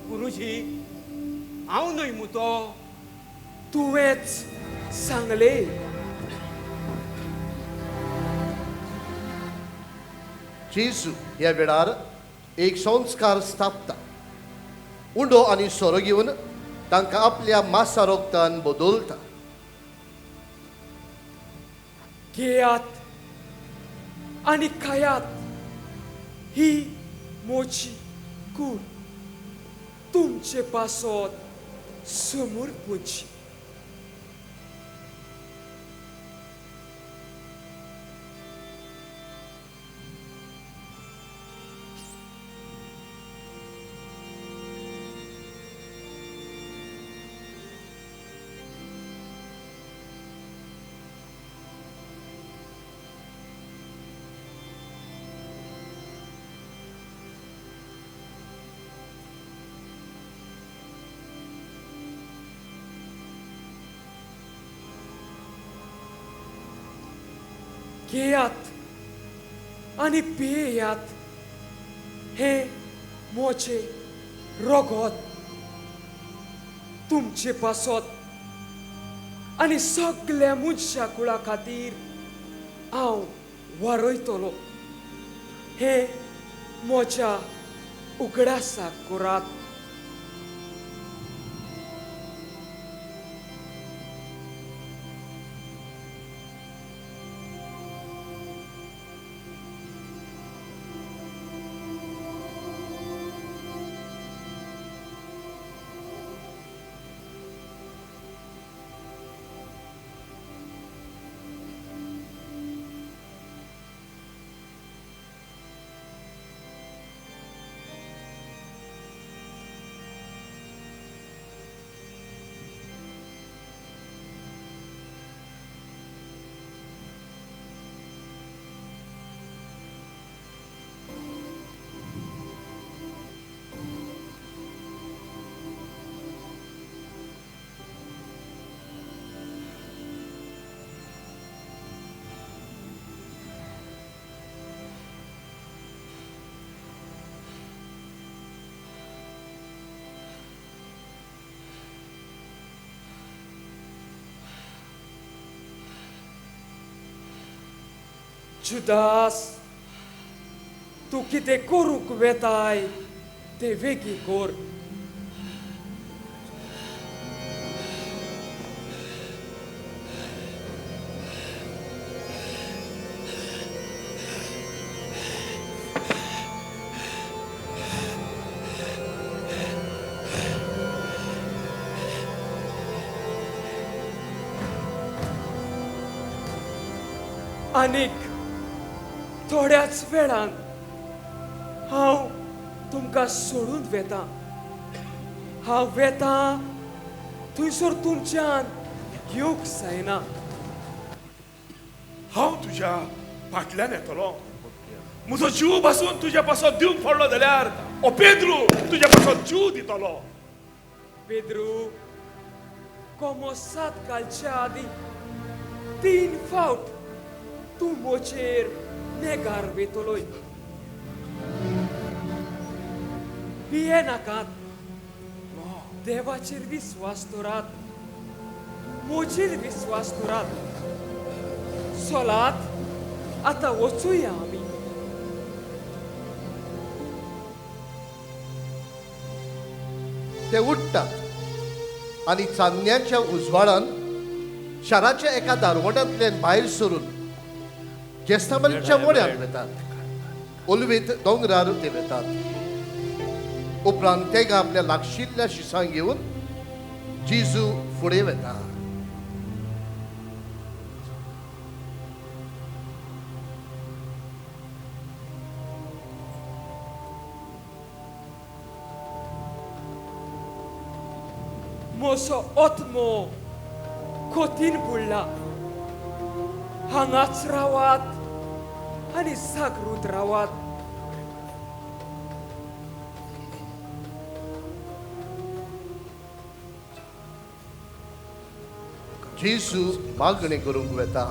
गुरुजी, हांव न्हय मु तो? तुवेंच सांगलें. जेजू ह्या वेळार एक संस्कार स्थापता. उंडो आनी सोरो घेवन तांकां आपल्या मासा रोगतान बदलता. घेयात आनी खायात, ही म्हजी कूड तुमचे पासत समर्पूची. घेयात आनी पियेयात, हें म्हजें रगत तुमचे पासत आनी सगल्या मनशा कुळा खातीर हांव वारयतलो. हें म्हज्या उगडासाक करात. जुदास, तूं कितें करूंक वेताय तें वेगीं कर. आनीक थोड्याच वेळान हांव तुमकां सोडून वेता. हांव वेता थंयसर तुमच्यान येवंक जायना. हांव तुज्या फाटल्यान येतलो. म्हजो जीव पासून तुज्या पासत दिवंक पडलो जाल्यार ओ पेद्रू तुज्या पासत जीव दितलो. पेद्रू, कोमो सात घालच्या आदीं 3 फावट तूं म्हजेर नेगार वेतलोय. भिये नाकात, देवाचेर विस्वास दवरात, म्हजेर विस्वास दवरात. चलात आतां वचुया आमी. ते उठ्ठात आनी चान्न्याच्या उजवाडान शाराच्या एका दारवटांतल्यान भायर सरून जेस्तामानीच्या मोड्यान वेतात. ओलवेत दोंगरार ते वेतात. उपरांत तेगा आपल्या लागशिल्ल्या शिसांक घेवन जेजू फुडें वेता. म्हजो आत्मो कोतीन बुडला. हांगाच रावात आनी जागृत रावात. जेजू मागणी करूंक वेता.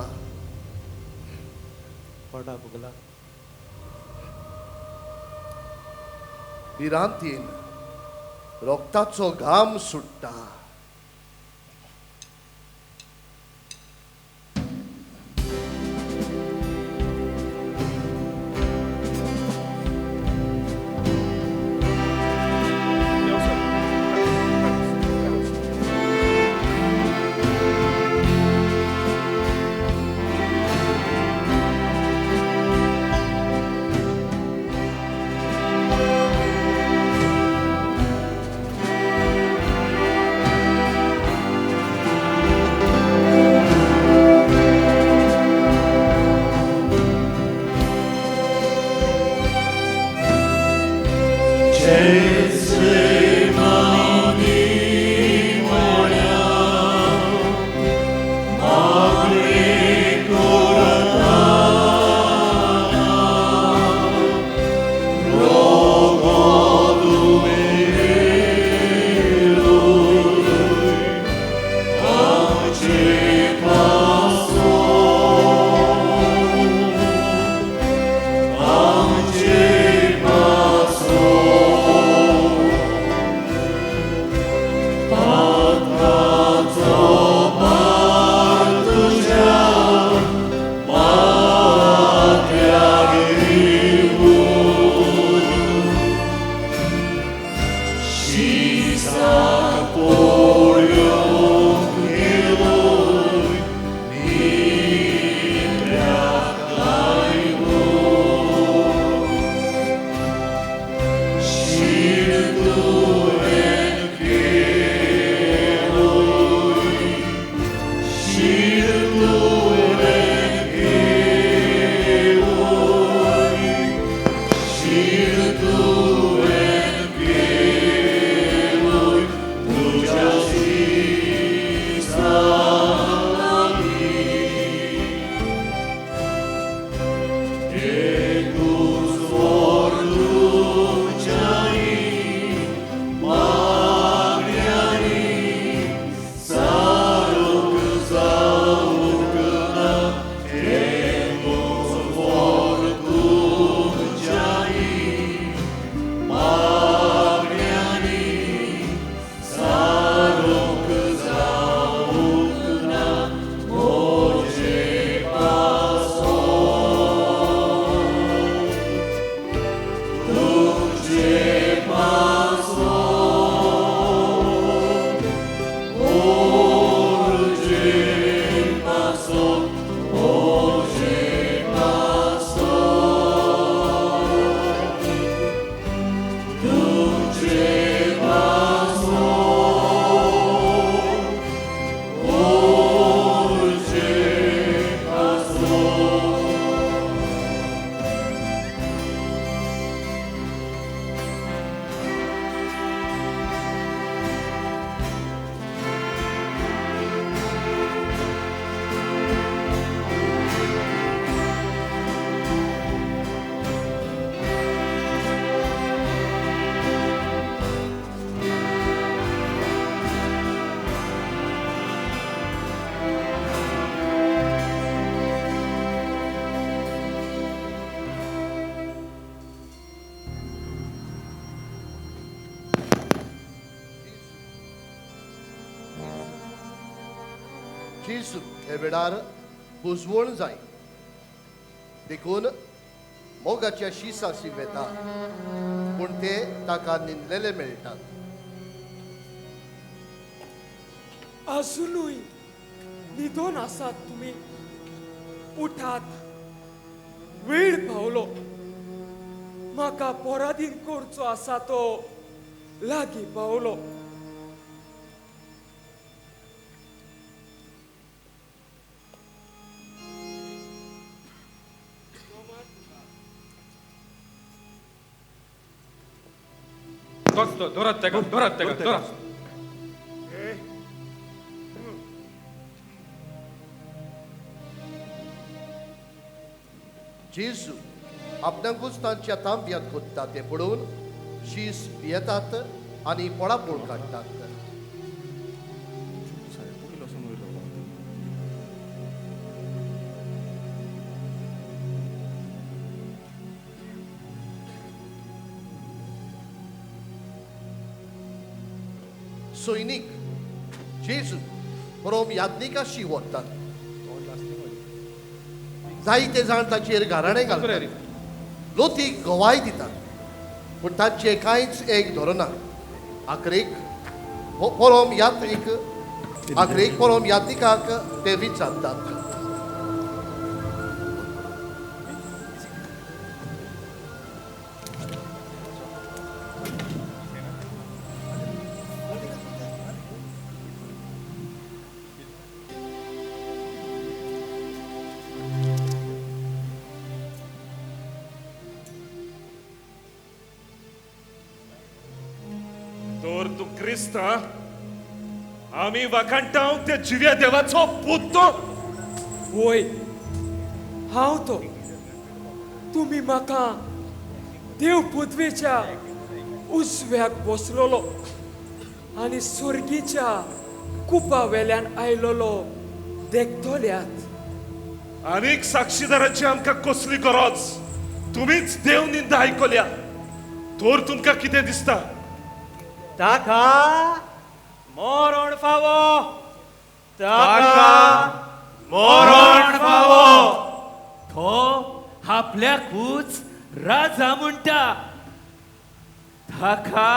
भिरांतीन रक्ताचो घाम सुट्टा. जेजू हे वेळार बुजवण जाय देखून मोगाच्या शिसाशी वेता पूण ते ताका निंदलेले मेळटात. आजुनूय न्हिदोन आसात तुमी. उठात, वेळ पावलो. म्हाका पराधीन करचो आसा तो लागीं पावलो. धरात ताका, धरात ताका, धरात. जेजू आपणाकूच तांच्या तांब्यांत कोत्ता तें पळोवन शीस पियेतात आनी पोळापोळ काडटात. सैनीक जेजू रोम याज्ञिकाशी व्हरतात. जायते जाण ताचेर गाराणें घालतात, लोतीक गवाय दितात, पूण तांचें कांयच एक धरना. आखरेक परोम यात्रिकाक ते विचारतात. आमी वाखाणटा त्या जिव्या देवाचो पूत तो. वय, हांव तो. तुमी म्हाका देव पृथ्वेच्या उजव्याक बसलोलो आनी स्वर्गीच्या कुपा वेल्यान आयलोलो देखतल्यात. आनीक साक्षीदाराची आमकां कसली गरज? तुमीच देव निंदा आयकल्या तर तुमकां कितें दिसता? ताका मरण फावो, ताका मरण फावो. तो आपल्याकूच राजा म्हणटा, ताका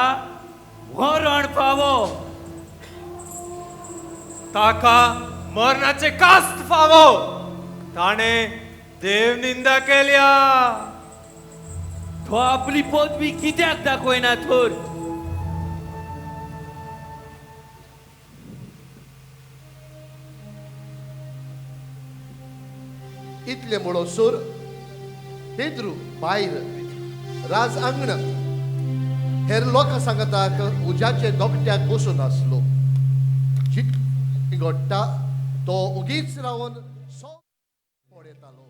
मरण फावो. ताका मरणाचे कास्त फावो. ताणें देव निंदा केल्या. तो आपली पदवी कित्याक दाखयना तर? इतले म्हणसर पेद्रू भायर राज आंगणात हेर लोकां सांगताक उज्याचे दोकट्याक बसून आसलो. घडटा तो उगीच रावन सो पळयतालो.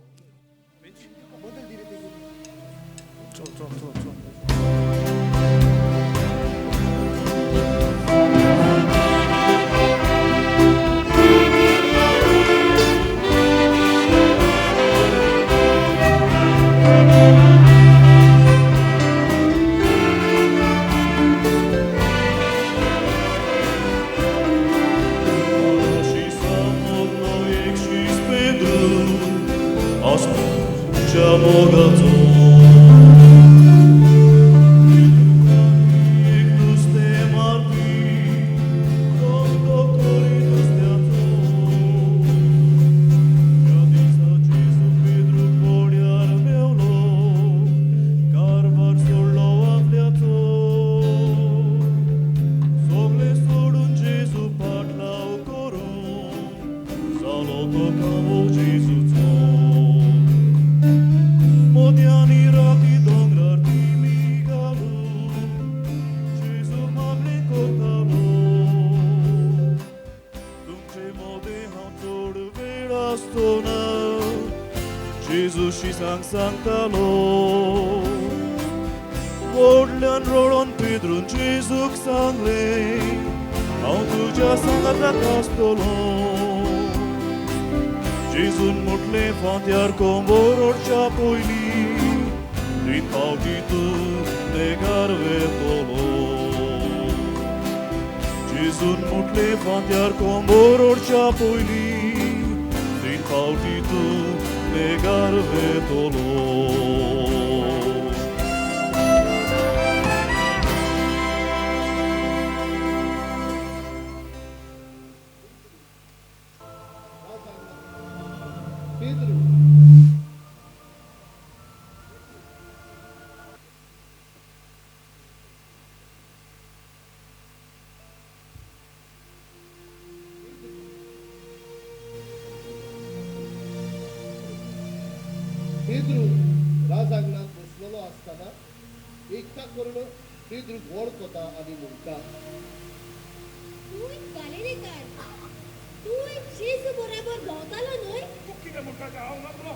सांगतालो व्हडल्यान रडोन पेद्रून जेजूक सांगलें, हांव तुज्या सांगाताक आसतलो. जेजून म्हटलें, फांत्यार कोंबो रडच्या पयलीं तीन फावटी तूं नेगार वेतलो. जेजून म्हटलें फांत्यार कोंबो रडच्या पयलीं 3 फावटी तूं नेगार वेतलो. पेद्रू राजांगणांत बसलेलो आसतना एकटा करून पेद्रूक वळखता आनी म्हणटा, तूं गालिलेकार, तूं जेजू बरोबर भोंवतालो न्हय? तूं कितें म्हणटा तें हांव नकळो.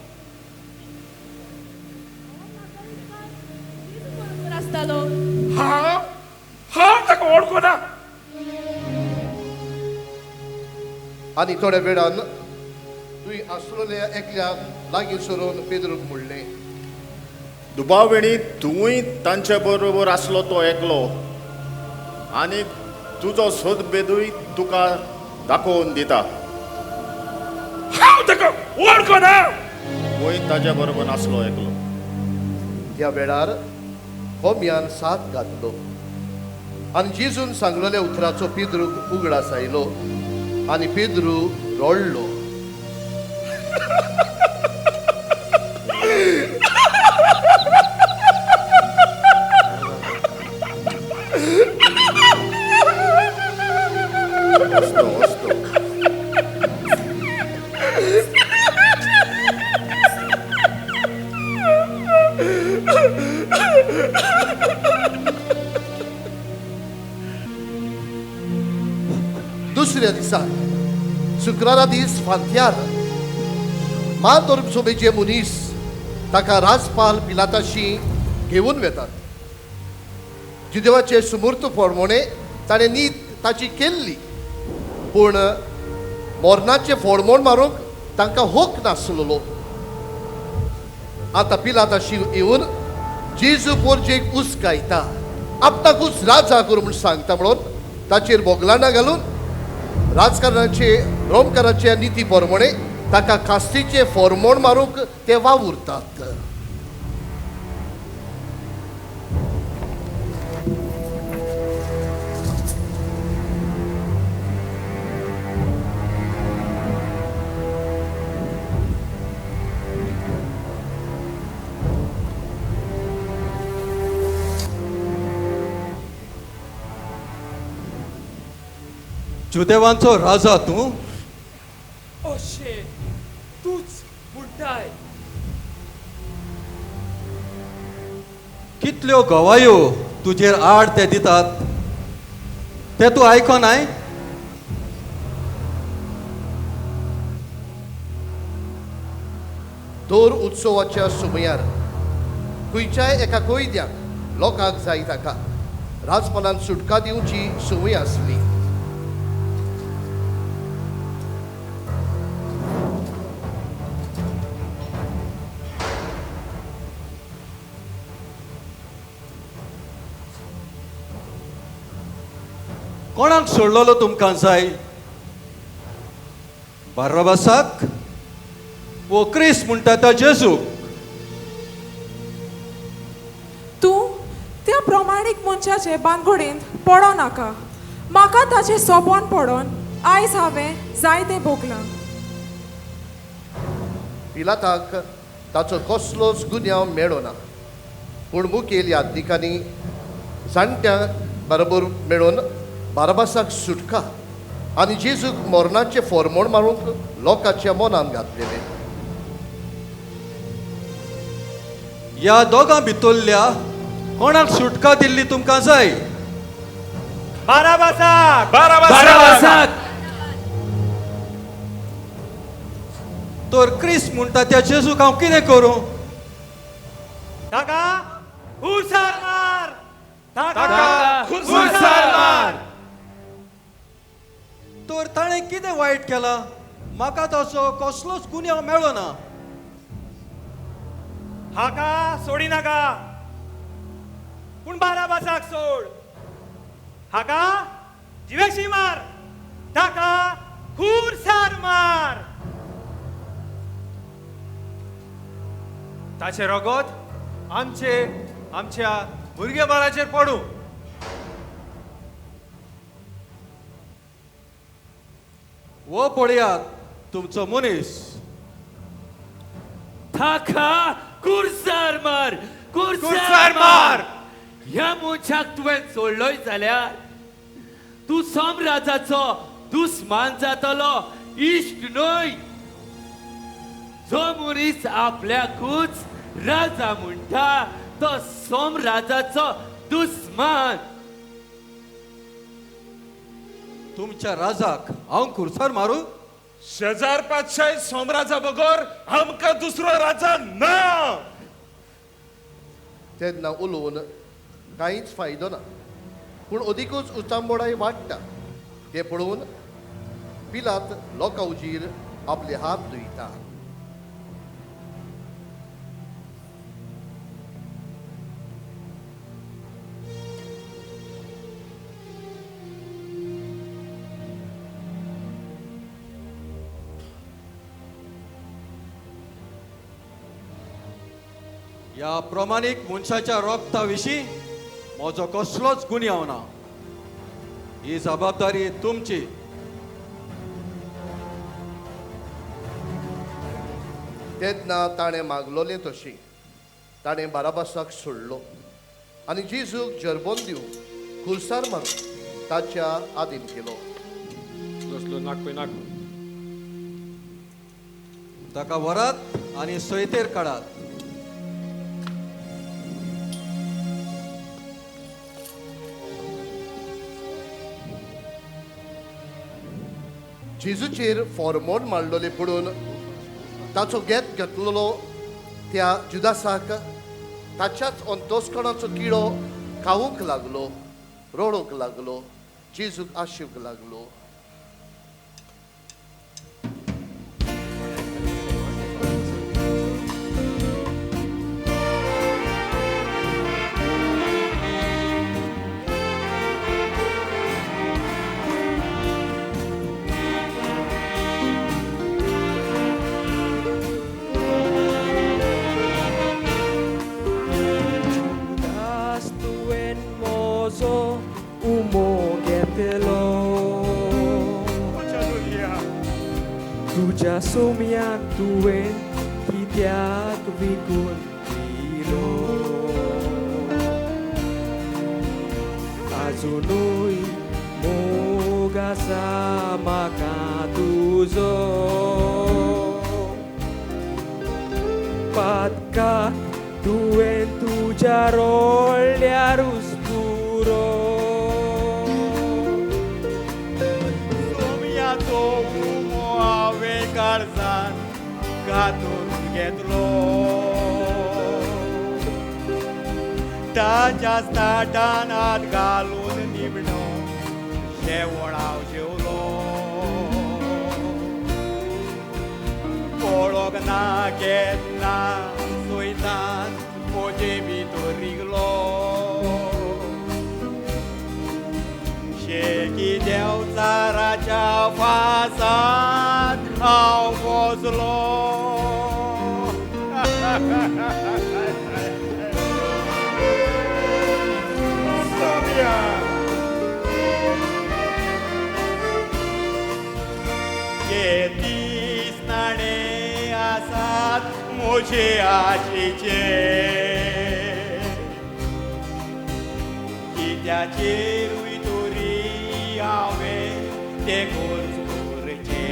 जेजू बरोबर आसतालो. हांव हांव ताका वळखना. आनी थोड्या वेळान तुवें आसलेल्या एकल्या लागीं सरून पेद्रूक म्हणलें, दुबाविणी तूंय तांचे बरोबर आसलो तो एकलो आनी तुजो सोदबेदूय तुका दाखोवन दिता. हांव ताका वळखना. तूंय ताचे बरोबर आसलो एकलो. त्या वेळार कोंब्यान साद घातलो आनी जेजून सांगलेल्या उतराचो पेद्रूक उगडास आयलो आनी पेद्रू रडलो. दुसऱ्या दिसा शुक्रारा दीस फांत्यार म्हाधर्मसभेचे मनीस ताका राजपाल पिलाताशी घेवन वेतात. जुदेवाचे सुमूर्त फळमोणे ताणें नीत ताची केल्ली, पूण मरणाचें फळमोण मारूंक तांकां हक नासलेलो. आतां पिलाताशी येवन जेजू पोरजेक उस्कायता, आपणाकूच राजा करूं म्हूण सांगता म्हणून ताचेर बोगलांडां घालून राजकारणाचे रोमकाराचे निती प्रमाणे ताका कास्तीचे फॉर्मोण मारूंक ते वावुरतात. जुदेवांचो राजा तूं? अशें तूंच म्हणटाय. कितल्यो गवायो तुजेर आड ते दितात ते तूं आयकोनाय? दर उत्सवाच्या सुमयार खंयच्याय एका कैद्याक लोकांक जाय ताका राजपालान सुटका दिवची संवय आसली. कोणाक सोडलेलो तुमकां जाय? बाराबासाक वो क्रिस्त म्हणटा त्या जेजूक? तूं त्या प्रमाणीक मनशाचे बांदगोडेंत पडो नाका. म्हाका ताचें सोबोन पडोन आयज हांवें जायतें भोगलां. पिलाताक ताचो कसलोच गुन्यांव मेळो ना, पूण मुखेल यादनिकांनी जाणट्या बरोबर मेळून बाराबासाक सुटका आनी जेजूक मरणाचें फॉर्मोण मारूंक लोकांच्या मनान घातलेलें. ह्या दोगां भितरल्या कोणाक सुटका दिल्ली तुमकां जाय? बाराबासाक. बाराबासाक. तर क्रिस्त म्हणटा त्या जेजूक हांव कितें करूं? ताका खुर्सार मार, ताका खुर्सार मार. तर ताणें कितें वायट केलां? म्हाका ताचो कसलोच गुन्यांव मेळो ना. हाका सोडी नाका, पूण बाराबासाक सोड. हाका जिवेशी मार, ताका खुरसार मार. ताचें रगत आमचे आमच्या भुरगे बाळाचेर पडूं. वो पळयात तुमचो मनीस. ताका कुर्सार मार, कुर्सार मार. ह्या मनशाक तुवें सोडलोय जाल्यार तूं सम्राजाचो दुस्मान जातलो, इश्ट न्हय. जो मनीस आपल्याकूच राजा म्हणटा तो सोमराजाचो दुस्मान. तुमच्या राजाक हांव कुर्सार मारू? शेजार पातशाय सोमराजा बगर आमकां दुसरो राजा ना. तेन्ना उलोवन कांयच फायदो ना, पूण अदिकूच उचांबोडाय वाडटा. तें पळोवन पिलात लोकां उजीर आपले हात धुयता. ह्या प्रमाणीक मनशाच्या रक्ता विशीं म्हजो कसलोच गुन्यांव ना. ही जबाबदारी तुमची. तेन्ना ताणें मागलोलें तशी ताणें बाराबासाक सोडलो आनी जेजूक जरबोन दिवन खुर्सार मारून ताच्या आदीन केलो. ताका व्हरात आनी सयतेर काडात. जेजूचेर फॉर्मोन मारलोले पडून ताचो घेत घेतलेलो त्या जुदासाक ताच्याच अंतोस्कणाचो किडो खावंक लागलो, रडूंक लागलो, जेजूक आशिवंक लागलो. तुज्या सोम्याक तुवें कित्याक विकून दिलो? आजुनूय मोग आसा म्हाका तुजो, पातका तुवें तुज्या रोळ्यारूच पुरो. सोम्याचो उमो हांवें काळजान घातून घेतलो, ताच्याच ताटान हात घालून निमणो जेवण हांव जेवलो. पळोवंक ना केन्ना सोयतान म्हजे भितर रिगलो, शेकी देंवचाराच्या फासांत हांव पोचलो. सोम्या हे दीस नाणे आसात म्हजे आशेचे, कित्याचेरूय तरी हांवें ते खर्च करचे.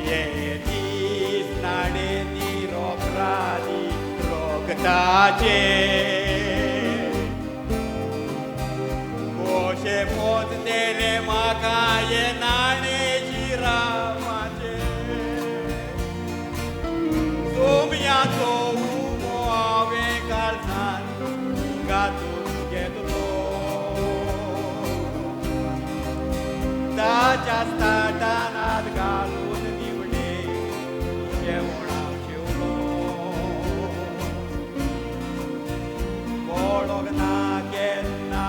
हे दीस नाणे निरोपराधी रगताचे, कशें पोचतलें म्हाका हे नाणे शिरापाचे. सोम्याचो उमो हांवें काळजान घातून घेतलो, ताच्याच ताटान हात घालून निवडे जेवण हांव जेवलो. पळोवंक ना केन्ना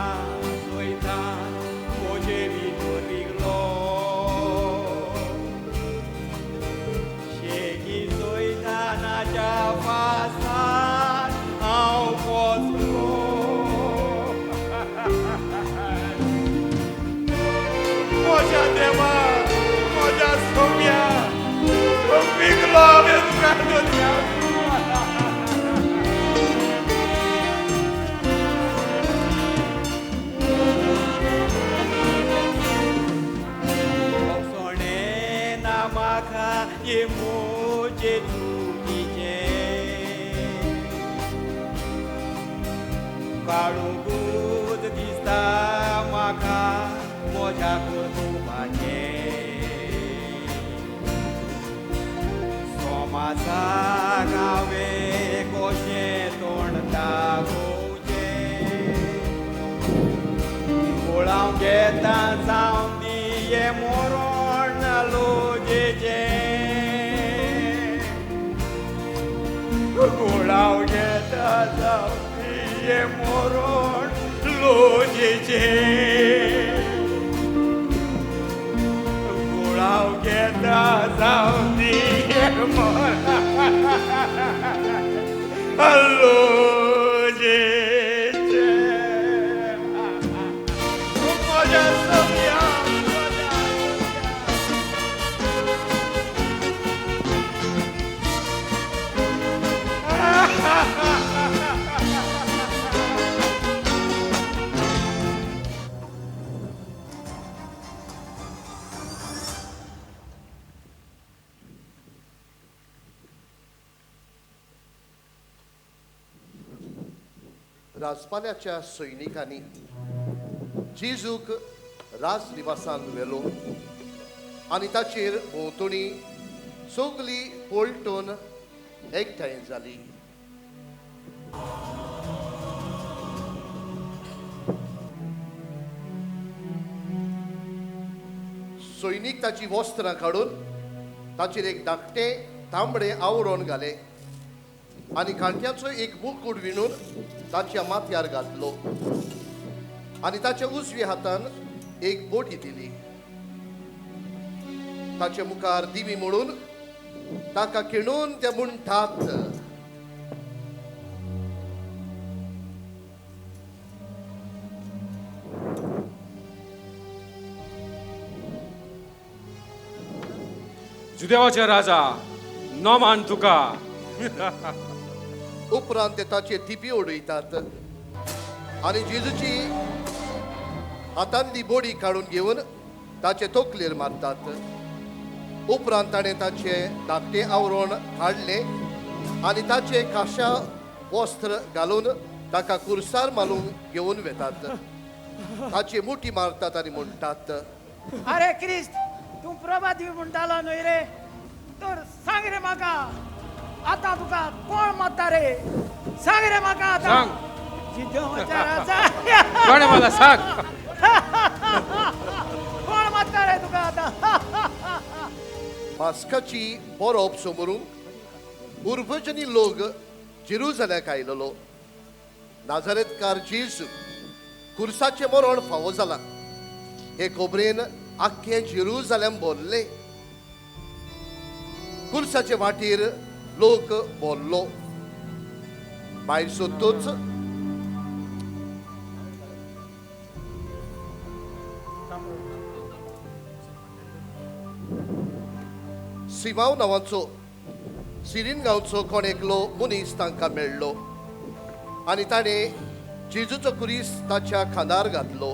काळूकूच दिसता म्हाका म्हज्या कुटुंबाचें. सोमासाक हांवें कशें तोंड दाखोवचें, गोळाव घेता जावन दी हें मरण लोजेचें. गोळाव घेता जावन दी हें मरण लोजेचें. गोळाव घेता जावन दी हें मरण लोजेचें. म्हज्या सोम्या राजपाल्याच्या सैनिकांनी जेजूक राजनिवासान व्हेलो आनी ताचेर भोंवतणी सगली पलटून एकठांय जाली. सैनीक ताची वस्त्रां काडून ताचेर एक धाकटें तांबडें आवरण घालें आनी कांट्याचो एक मुकूट विणून ताच्या माथ्यार घातलो आनी ताच्या उजव्या हातान एक बोटी दिली. ताच्या मुखार दिवी म्हणून ताका खिणून ते म्हणटात, जुदेवाचे राजा नमान तुका. उपरांत ते ताचे थिपी उडयतात आनी जेजूची हातांतली बोडी काडून घेवन ताचे तकलेर मारतात. उपरांत ताणें ताचे धाकटें आवरण काडलें आनी ताचे काशा वस्त्र घालून ताका कुर्सार मारून घेवन वेतात. ताची मुठी मारतात आनी म्हणटात, अरे क्रिस्त, तूं प्रभात म्हणटालो न्हय रे, तर सांग रे म्हाका आतां तुका कोण मारता रे, सांग रे म्हाका आतां. कोण मला सांग, कोण मारता रे तुका आतां. पास्काची बरोप समोरूंक उर्वजनी लोक जेरुजाल्याक आयलेलो. नाजारेतकार जेजू कुर्साचें मरण फावो जाला हे खबरेन आख्खें जेरुजालेम भरलें. कुर्साचे वाटेर लोक भरलो. भायर सोदतोच सिमाव नांवाचो सिरीन गांवचो कोण एकलो मनीस तांकां मेळ्ळो आनी ताणें जेजूचो कुरीस ताच्या खांदार घातलो.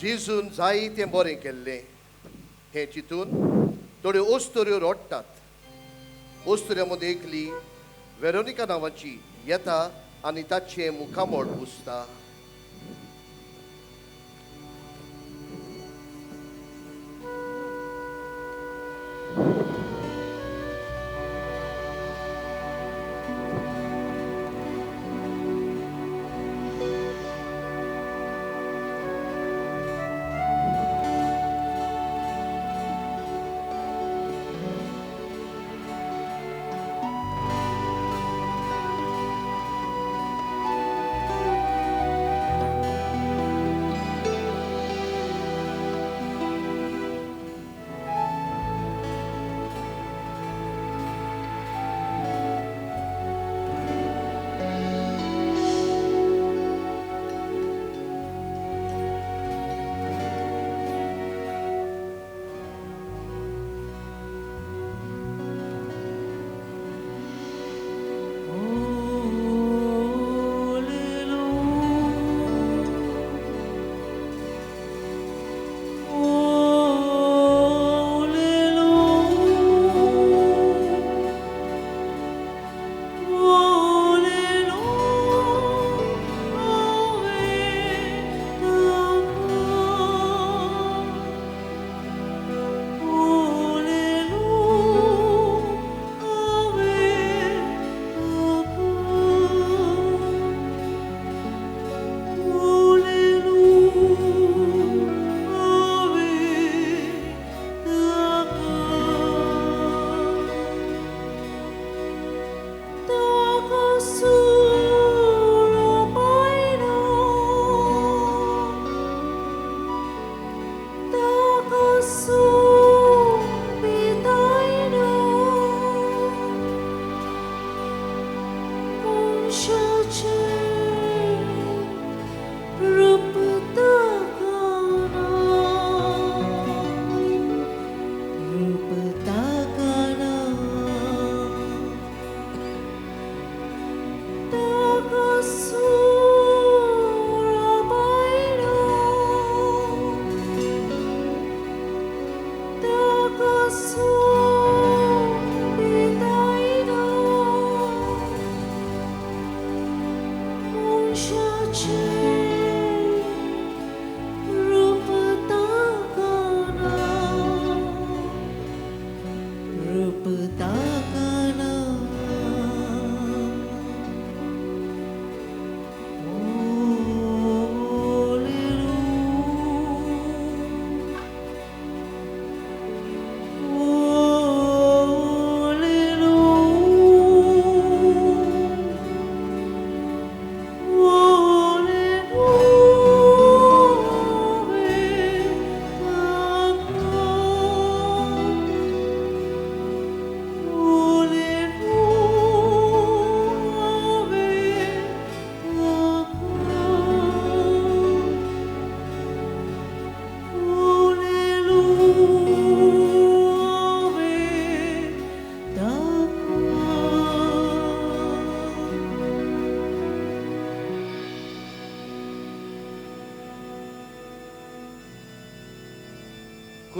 जेजून जायतें बरें केल्लें हें चिंतून थोड्यो अस्तुऱ्यो रडटात. अस्तुऱ्यां मदीं एकली वेरोनिका नांवाची येता आनी ताचें मुखामळ पुसता.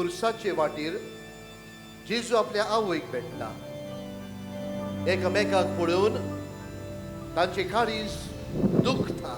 खुर्साचे वाटेर जेजू आपल्या आवयक भेटता. एकामेकाक पळोवन तांचे काळीज दुखता.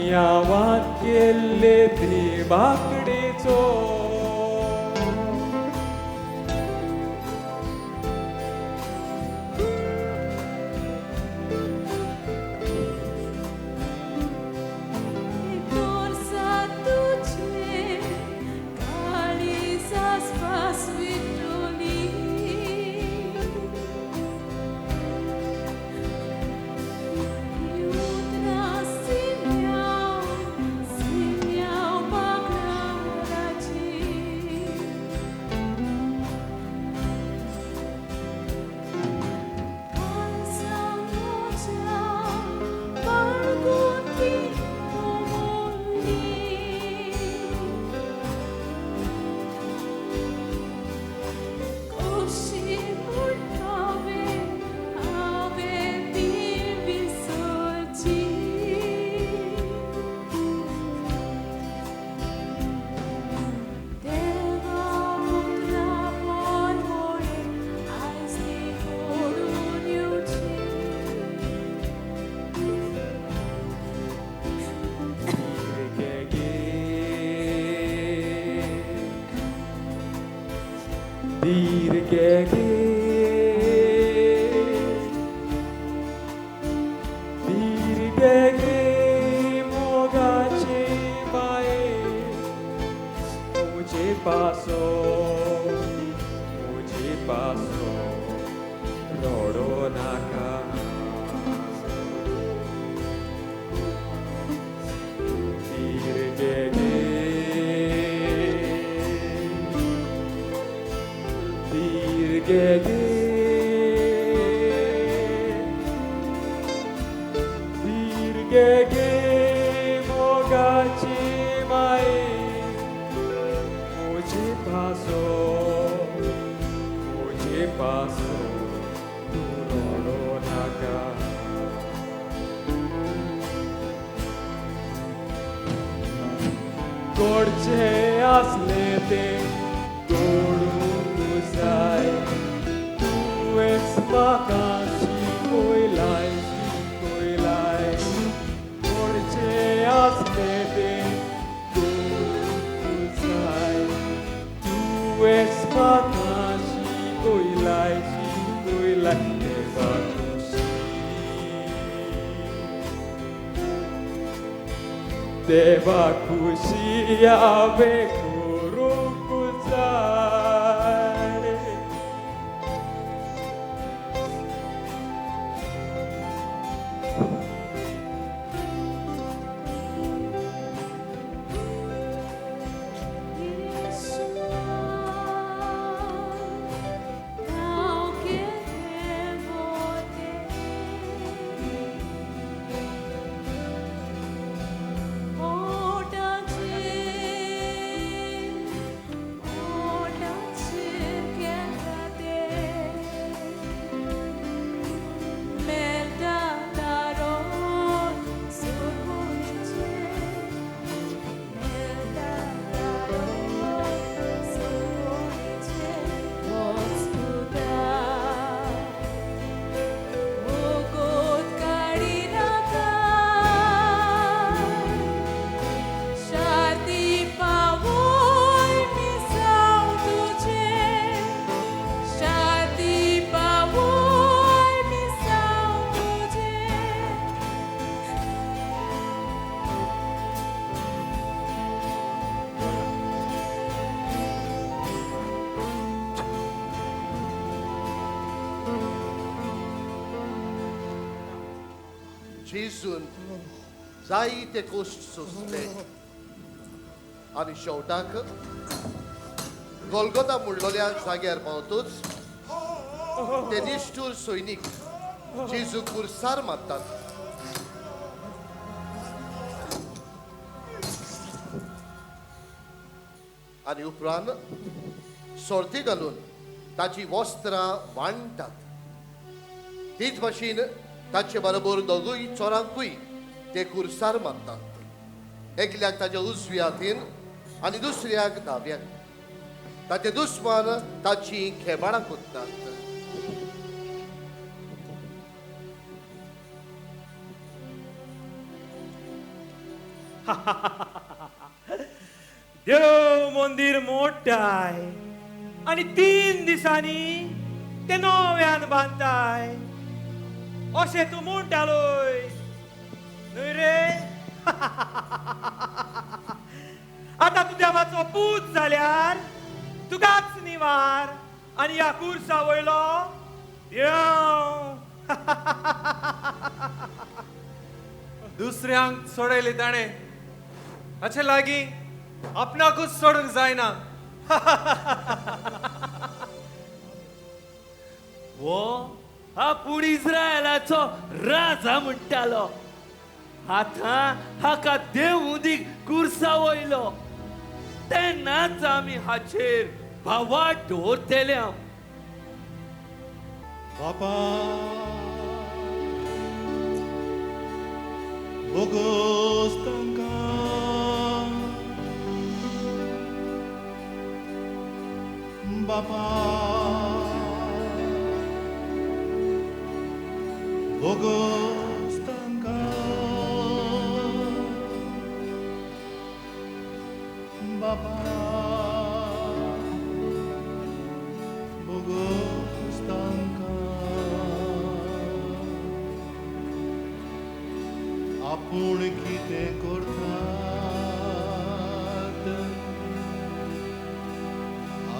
Simeão, धीर घे गे, धीर घे गे मोगाचे माये, मुझे पासो मुझे पासो रडो नाका। धीर घे गे, धीर घे गे, धीर घे गे मोगाची माये, मुझे पासो मुझे पासो तूं रडो नाका। गोडचे आसले तें गोडूंक जाय, तुवेंच म्हाका शिकयलाय शिकयलाय। गोडचे आसले तें गोडूंक जाय, तुवेंच म्हाका शिकयलाय शिकयलाय। देवा खुशी देवा खुशी हांवें करूंक जाय। जेजून जायते कश्ट सोंसले आनी शेवटाक गोलगोता म्हणलोल्या जाग्यार पावतूच ते निश्ठूर सैनीक जेजू कुर्सार मारतात. आनी उपरांत सोर्ती घालून ताची वस्त्रां वांट्टात. तीच भाशेन ताचे बरोबर दोगूय चोरांकूय ते कुर्सार मारतात. एकल्याक ताच्या उजव्या हातीन आनी दुसऱ्याक दाव्याक. ताचे दुस्मान ताची खेबाडां कोत्तात. देव मंदीर मोडटाय आनी 3 दिसांनी ते नव्यान बांदताय अशें तूं म्हणटालोय न्हय रे? आतां तूं देवाचो पूत जाल्यार तुकाच निवार आनी ह्या कुर्सा वयलो देव. दुसऱ्यांक सोडयले ताणें, हाचे लागीं आपणाकूच सोडूंक जायना. वो आपूण इस्रायलाचो राजा म्हणटालो, आतां हाका देव उदीक कुर्सा वयलो, तेन्नाच आमी हाचेर भावार्थ दवरतले. बापा बोगोस तांकां, बापा बोगोस तांकां, बापा आपूण कितें करतात,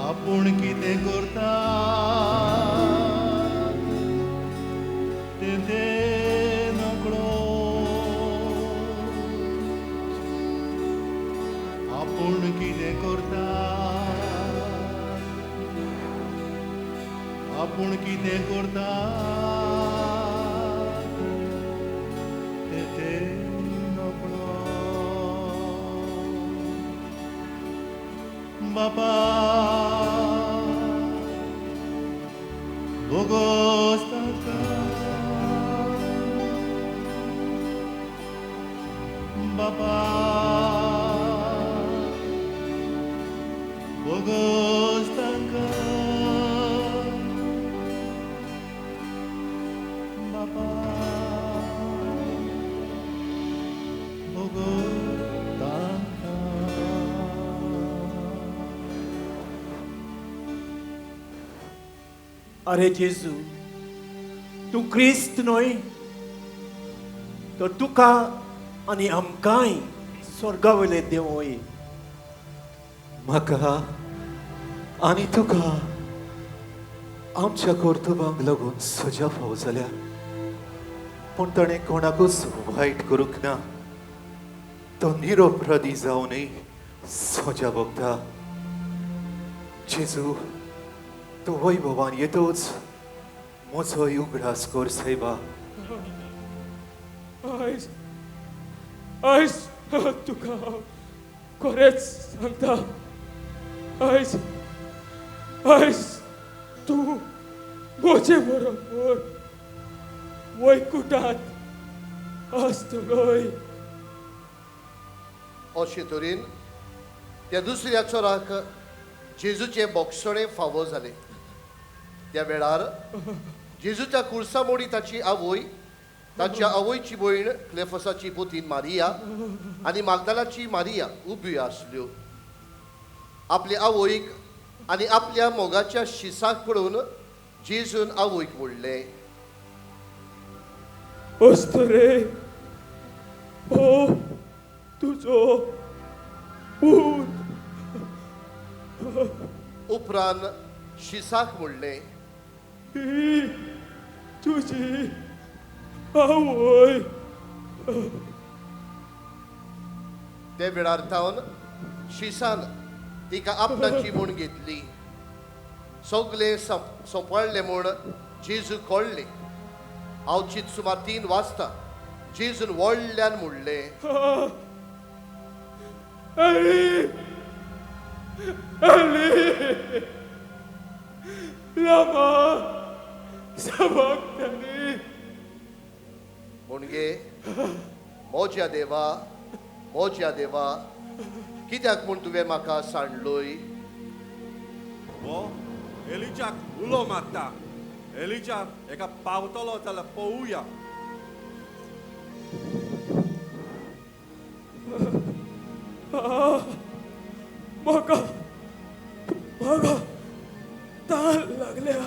आपूण कितें करतात तें ते नकळो, आपूण कितें करतात, आपूण कितें करतात तें ते नकळो. बाबा बोगोस ताका, बाबा बोगोस ताका, बाबा बोगोस ताका. अरे जेजू, तूं क्रिस्त न्हय, तर तुका आनी आमकांय स्वर्गा वयले देवय. म्हाका आनी तुका आमच्या कर्तुबांक लागून सजा फाव जाल्या, पूण ताणें कोणाकूच वायट करूंक ना. तो निरपराधी जावनय सजा भोगता. जेजू, तूं वैभवान येतोच म्हजोय उगडास कर सायबा. आयज आयज तुका हांव खरेंच सांगता, आयज आयज तूं म्हजे बरोबर वैकुटांत आसतलोय. अशे तरेन त्या दुसऱ्या चोराक जेजूचे बोगसणे फावो जालें. त्या वेळार जेजूच्या कुर्सा मोडी ताची आवय, ताच्या आवयची भयण क्लेफसाची पोतीन मारिया आनी मागदालाची मारिया उब्यो आसल्यो. आपले आवयक आनी आपल्या मोगाच्या शिसाक पळोवन जेजून आवयक म्हणलें, अस्तुरे, हो तुजो पूत. उपरांत शिसाक म्हणलें, ही तुजी आवय. ते वेळार थावन शिसान तिका आपणाची म्हूण घेतली. सगळे सोंपळ्ळे म्हूण जेजू कळ्ळें. आवचीत सुमार 3 वाजता जेजून व्हडल्यान म्हणलें, एली, एली, लामा सबक्तनी. म्हणजे मोज्या देवा, मोज्या देवा, कित्याक म्हूण तुवें म्हाका सांडलोय? हो एलिजाक उलो मारता. एलिजाक एका पावतलो जाल्यार पळोवया. म्हाका म्हाका तान लागल्या.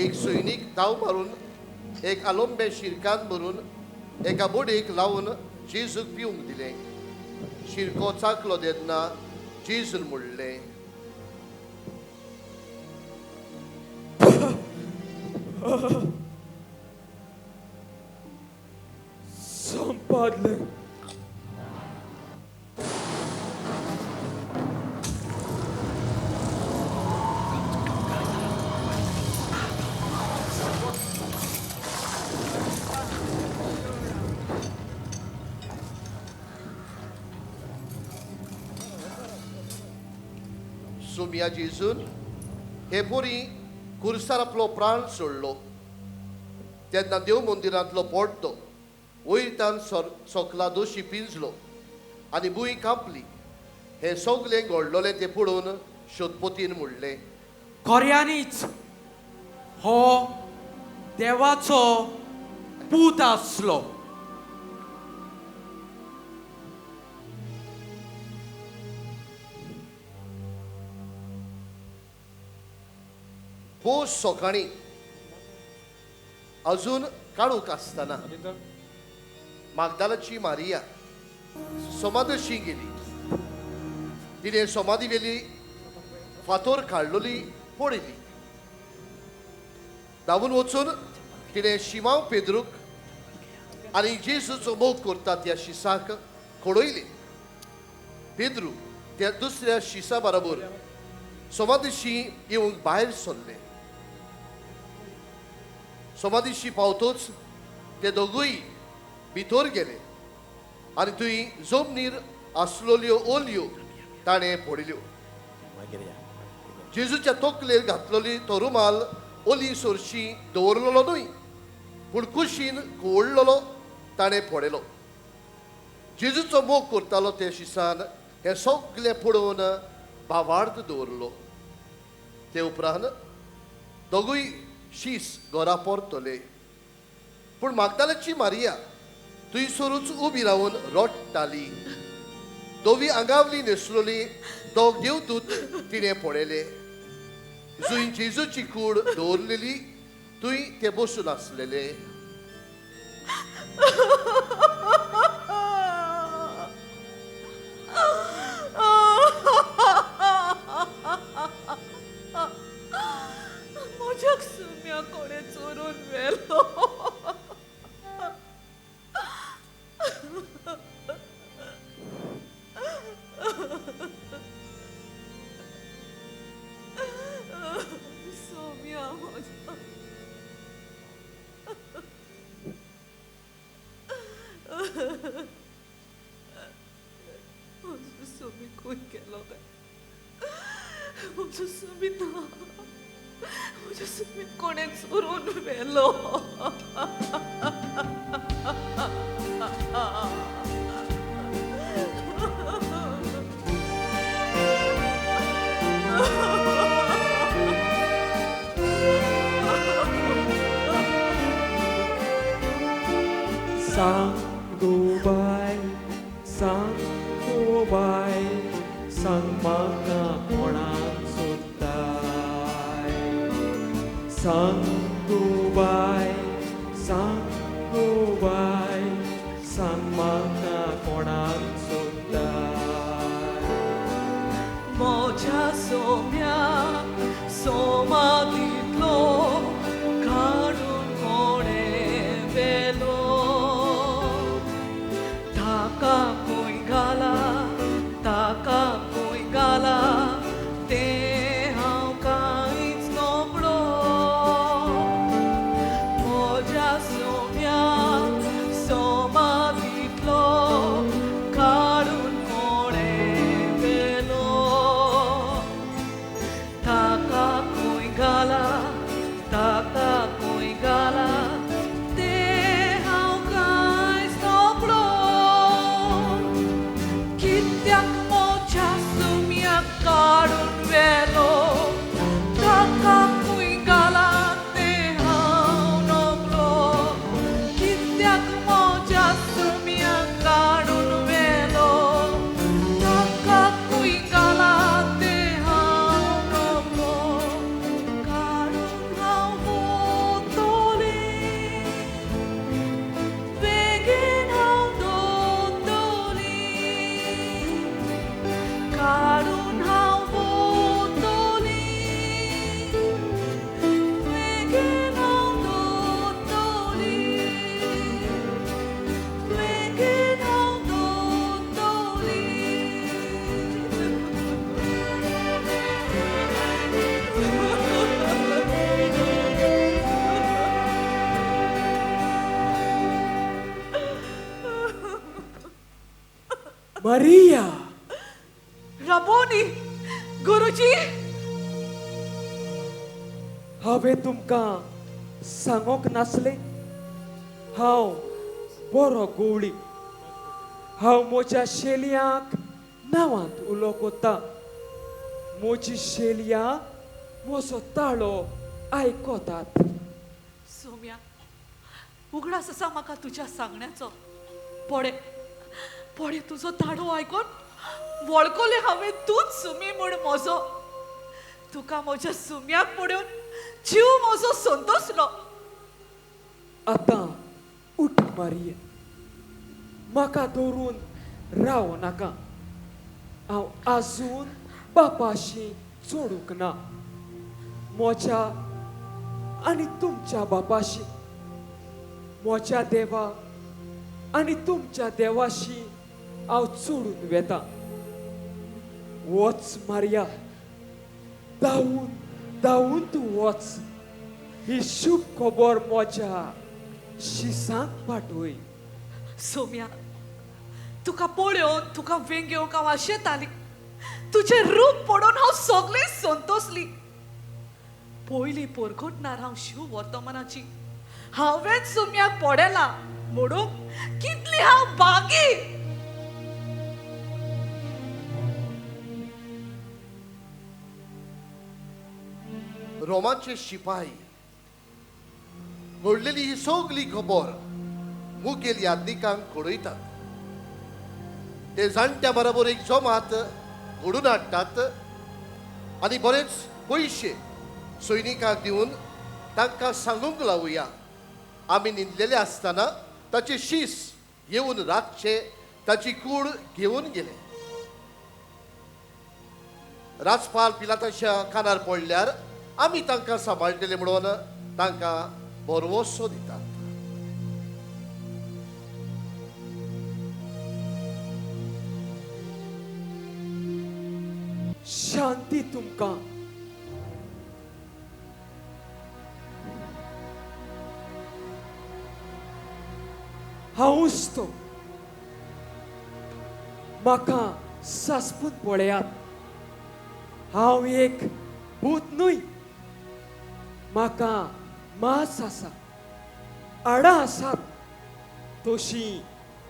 एक सैनीक धांव मारून एक आलोंबे शिरकान भरून एका बोडीक लावन जेजूक पिवंक दिलें. शिरको चाकलो तेन्ना जेजून म्हणलें, संपादलें. सुमिया जेजून हे पोरी कुर्सार आपलो प्राण सोडलो. तेन्ना देव मंदिरांतलो पडदो वयतान सोकला दोशी पिंजलो आनी भूंय कांपली. हे सगलें घडलोलें तें पळोवन शोधपोतीन म्हणलें, खऱ्यांनीच हो देवाचो पूत आसलो. बोस सकाळी अजून काळोख आसतना मागदालाची मारिया समाधशी गेली. तिणें समाधी वेली फातोर काडलोली पळयली. धांवून वचून तिणें शिमांव पेद्रूक आनी जेजूचो मोग करता त्या शिसाक खडयले. पेद्रू त्या दुसऱ्या शिसा बरोबर समाधीशी येवंक भायर सरले. समाधीशी पावतोच ते दोगूय भितर गेले आनी थंय जमनीर आसलोल्यो ओलयो ताणें पळयल्यो. जेजूच्या तकलेर घातलोली तो रुमाल ओली सोरशी दवरलेलो न्हय, पूण कुशीन कोवळलेलो ताणें पळयलो. जेजूचो मोग करतालो त्या शिसान हें सगळें पळोवन भावार्थ दवरलो. ते उपरांत दोगूय शीस घरा परतले. पूण मागदालाची मारिया थंयसरूच उबी रावन रडटाली. धवी आंगावली न्हेसलोली दोग देवदूत तिणें पळयले. जंय जेजूची कूड दवरलेली थंय ते बसून आसलेले. म्हज्या सुम्या कोणें चोरून व्हेलो. सोम्या म्हज्या म्हजो सुमी खंय गेलो काय? म्हजो सुमी ना, म्हजो सुमी कोणें चोरून व्हेलो. सांग बाय, सांग बाय, सांग म्हाका कोणाक सोदताय. सांग बाय, सांग बाय, सांग म्हाका कोणाक सोदताय. म्हज्या सोम्या सोमातींतलो काडून कोणें व्हेलो. ताका खंय घाला, ताका खंय घाला तें हांव कांयच नकळो. म्हज्या सोम्या सोमातींतलो काडून कोणें व्हेलो. ताका खंय घाला, ताका खंय घाला तें हांव कांयच नकळो. कित्याक म्हज्या सुम्याक काडून व्हेलो, ताका खंय घाला तें हांव नकळो. कित्याक म्हज्या सुम्याक काडून व्हेलो, ताका खंय घाला तें हांव नकळो. काडून हांव वतलें, बेगीन हांव दोतलें. काडून हांव वतलें, बेगीन हांव दोतलें. बेगीन हांव दोतलें. मारिया, राबोनी गुरुजी, हांवें तुमकां सांगोंक नासलें? हांव बरो गवळी. हांव म्हज्या शेलयांक नांवांत उलो कोता. म्हजी शेलयां म्हजो ताळो आयकतात. सोम्या, उगडास आसा म्हाका तुज्या सांगण्याचो. पळे पळे तुजो ताळो आयकोन वळखलें हांवें तूंच सुमी म्हूण म्हजो. तुका म्हज्या सुम्याक पळोवन जीव म्हजो संतोसलो. आतां उठ मारिया, म्हाका धरून राव नाका. हांव आजून बापाशी चडूंक ना. म्हज्या आनी तुमच्या बापाशी, म्हज्या देवा आनी तुमच्या देवाशी हांव चडून वेता. वच मारिया, धांवून धांवून तूं वच. ही शुभ खबर म्हज्या शिसांक पाठय. सोम्या, तुका पळोवन तुका वेंगेवंक हांव आशेताली. तुजें रूप पळोवन हांव सगळें संतोसली. पयलीं परगटणार हांव शिव वर्तमानाची. हांवें सोम्याक पळयला म्हणून कितली हांव बागी. रोमाचे शिपाई घडलेली ही सगळी खबर मुखेल यादनिकांक कळयतात. ते जाणट्या बरोबर एक जमात घडून हाडटात आनी बरेच पयशे सैनिकांक दिवन तांकां सांगूंक लावया, आमी न्हिदलेले आसतना ताचे शीस येवन रातचे ताची कूड घेवन गेले. राजपाल पिलाताच्या कानार पडल्यार आमी तांकां सांबाळटले म्हणून तांकां भरवसो दितात. शांती तुमकां. हांवूच तो. म्हाका सासपून पळयात. हांव एक भूत न्हय. म्हाका मांस आसा, हाडां आसात, तशीं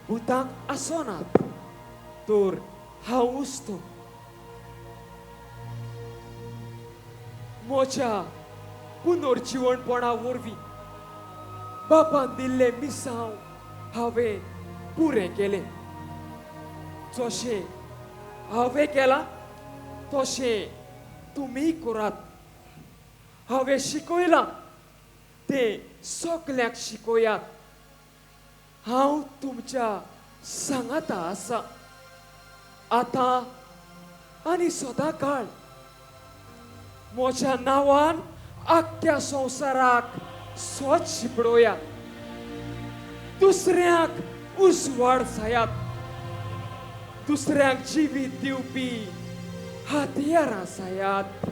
भुतांक आसनात. तर हांवूच तो. म्हज्या पुनर्जिवणपणा वरवीं बापान दिल्लें मिसांव हांवें पुरें केलें. जशें हांवें केलां तशें तुमी करात. हांवें शिकयलां तें सगल्यांक शिकयात. हांव तुमच्या सांगाता आसा आतां आनी सदां काळ. म्हज्या नांवान आख्ख्या संवसाराक स्वच्छ शिंपडोया. दुसऱ्यांक उजवाड जायात. दुसऱ्यांक जिवीत दिवपी हत्यारां जायात.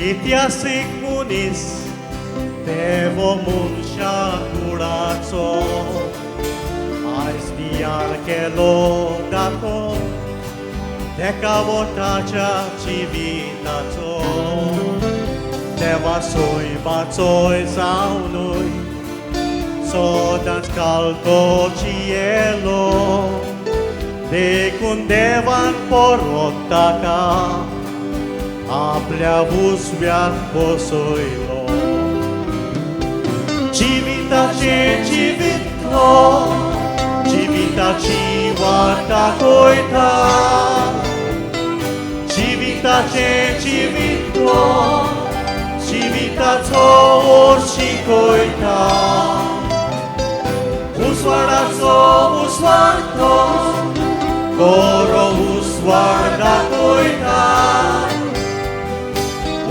इतिहासीक मनीस देव मनशा कुळाचो आयज नियाळ केलो दाखोवन देखावो ताच्या जिविताचो देवा सोयबाचोय जावनूय सदांच काल तो जियेलो देखून देवान परत ताका आपल्या उजव्याक बसयलो. जिविताचें जिवीत तो जिविताची वाट दाखयता जिविताचें जिवीत तो जिविताचो ओर शिकयता उजवाडाचो उजवाड तो कोरो उजवाड दाखयता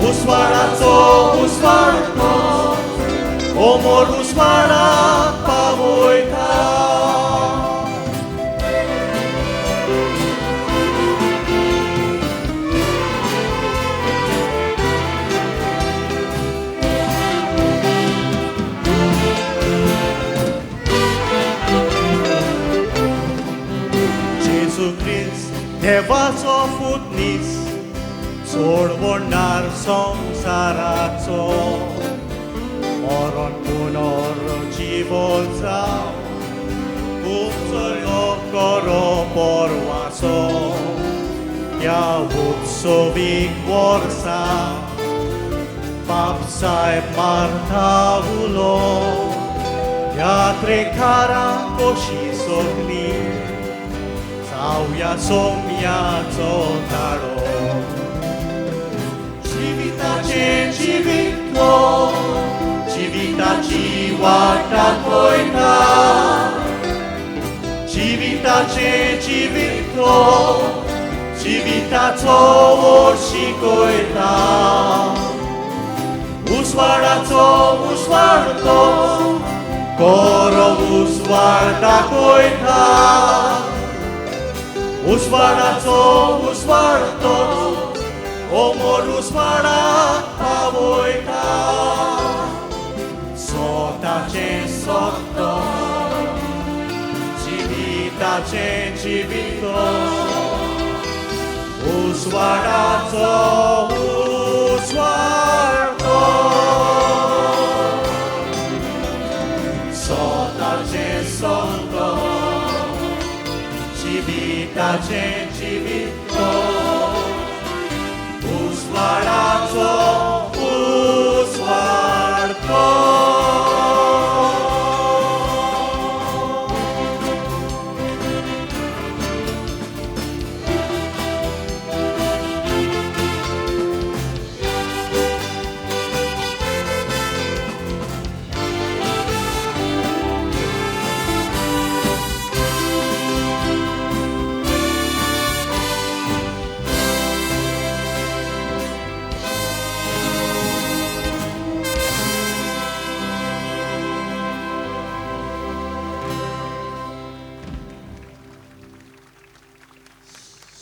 उजवाडाचो उजवाड तो अमर उजवाडाक पावयता. जेजू क्रिस्त देवाचो पुतनीस सोडवणार संवसाराचो मरण पुनर्जीवन जावं उपचलो करो परवासो ह्या उत्सवीक वर्सा बापसायब मारता उलो यात्रेकारां कशी सगली जावया सोम्याचो ताळो. जिविताचें जिवीत तो जिविताची वाट दाखयता जिविताचें जिवीत तो जिविताचो ओर शिकयता उजवाडाचो उजवाड तो कोरो उजवाड दाखयता उजवाडाचो उजवाड तो अमर उजवाडाक पावयता. स्वताचें सत जिविताचें जिवीत उजवाडाचो उजवाड तो स्वताचें सत जिविताचें जिवीत उजवाडाचो उजवाड तो.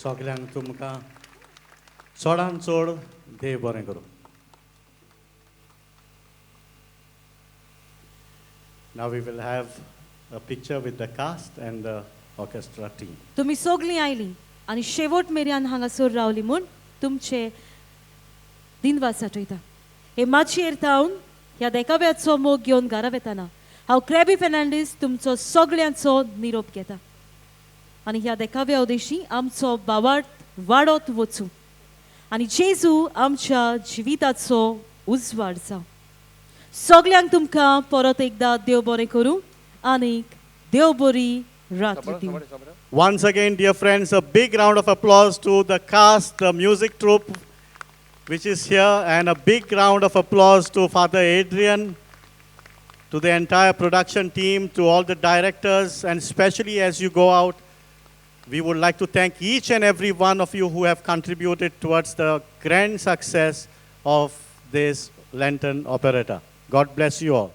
सगल्यांक तुमकां चडान चड देव बरें करूं. Now we will have a picture with the cast and the orchestra team. तुमी सगळीं आयलीं आनी शेवट मेरेन हांगासर रावली म्हूण तुमचे दिनवास आठयता. हे माचयेर थावन ह्या देखाव्याचो मोग घेवन घरा वेताना हांव क्रॅबी फेर्नांडीस तुमचो सगळ्यांचो निरोप घेता आनी ह्या देखाव्या उद्देशी आमचो बावार्थ वाडत वचूं आनी जेजू आमच्या जिविताचो उजवाड जावं. सगल्यांक तुमकां परत एकदां देव बरें करूं आनीक देव बरी रात दिवं. Once again, dear friends, a big round of applause to the cast, the music troupe which is here, and a big round of applause to Father Adrian, to the entire production team, to all the directors, and especially as you go out, we would like to thank each and every one of you who have contributed towards the grand success of this Lenten operetta. God bless you all.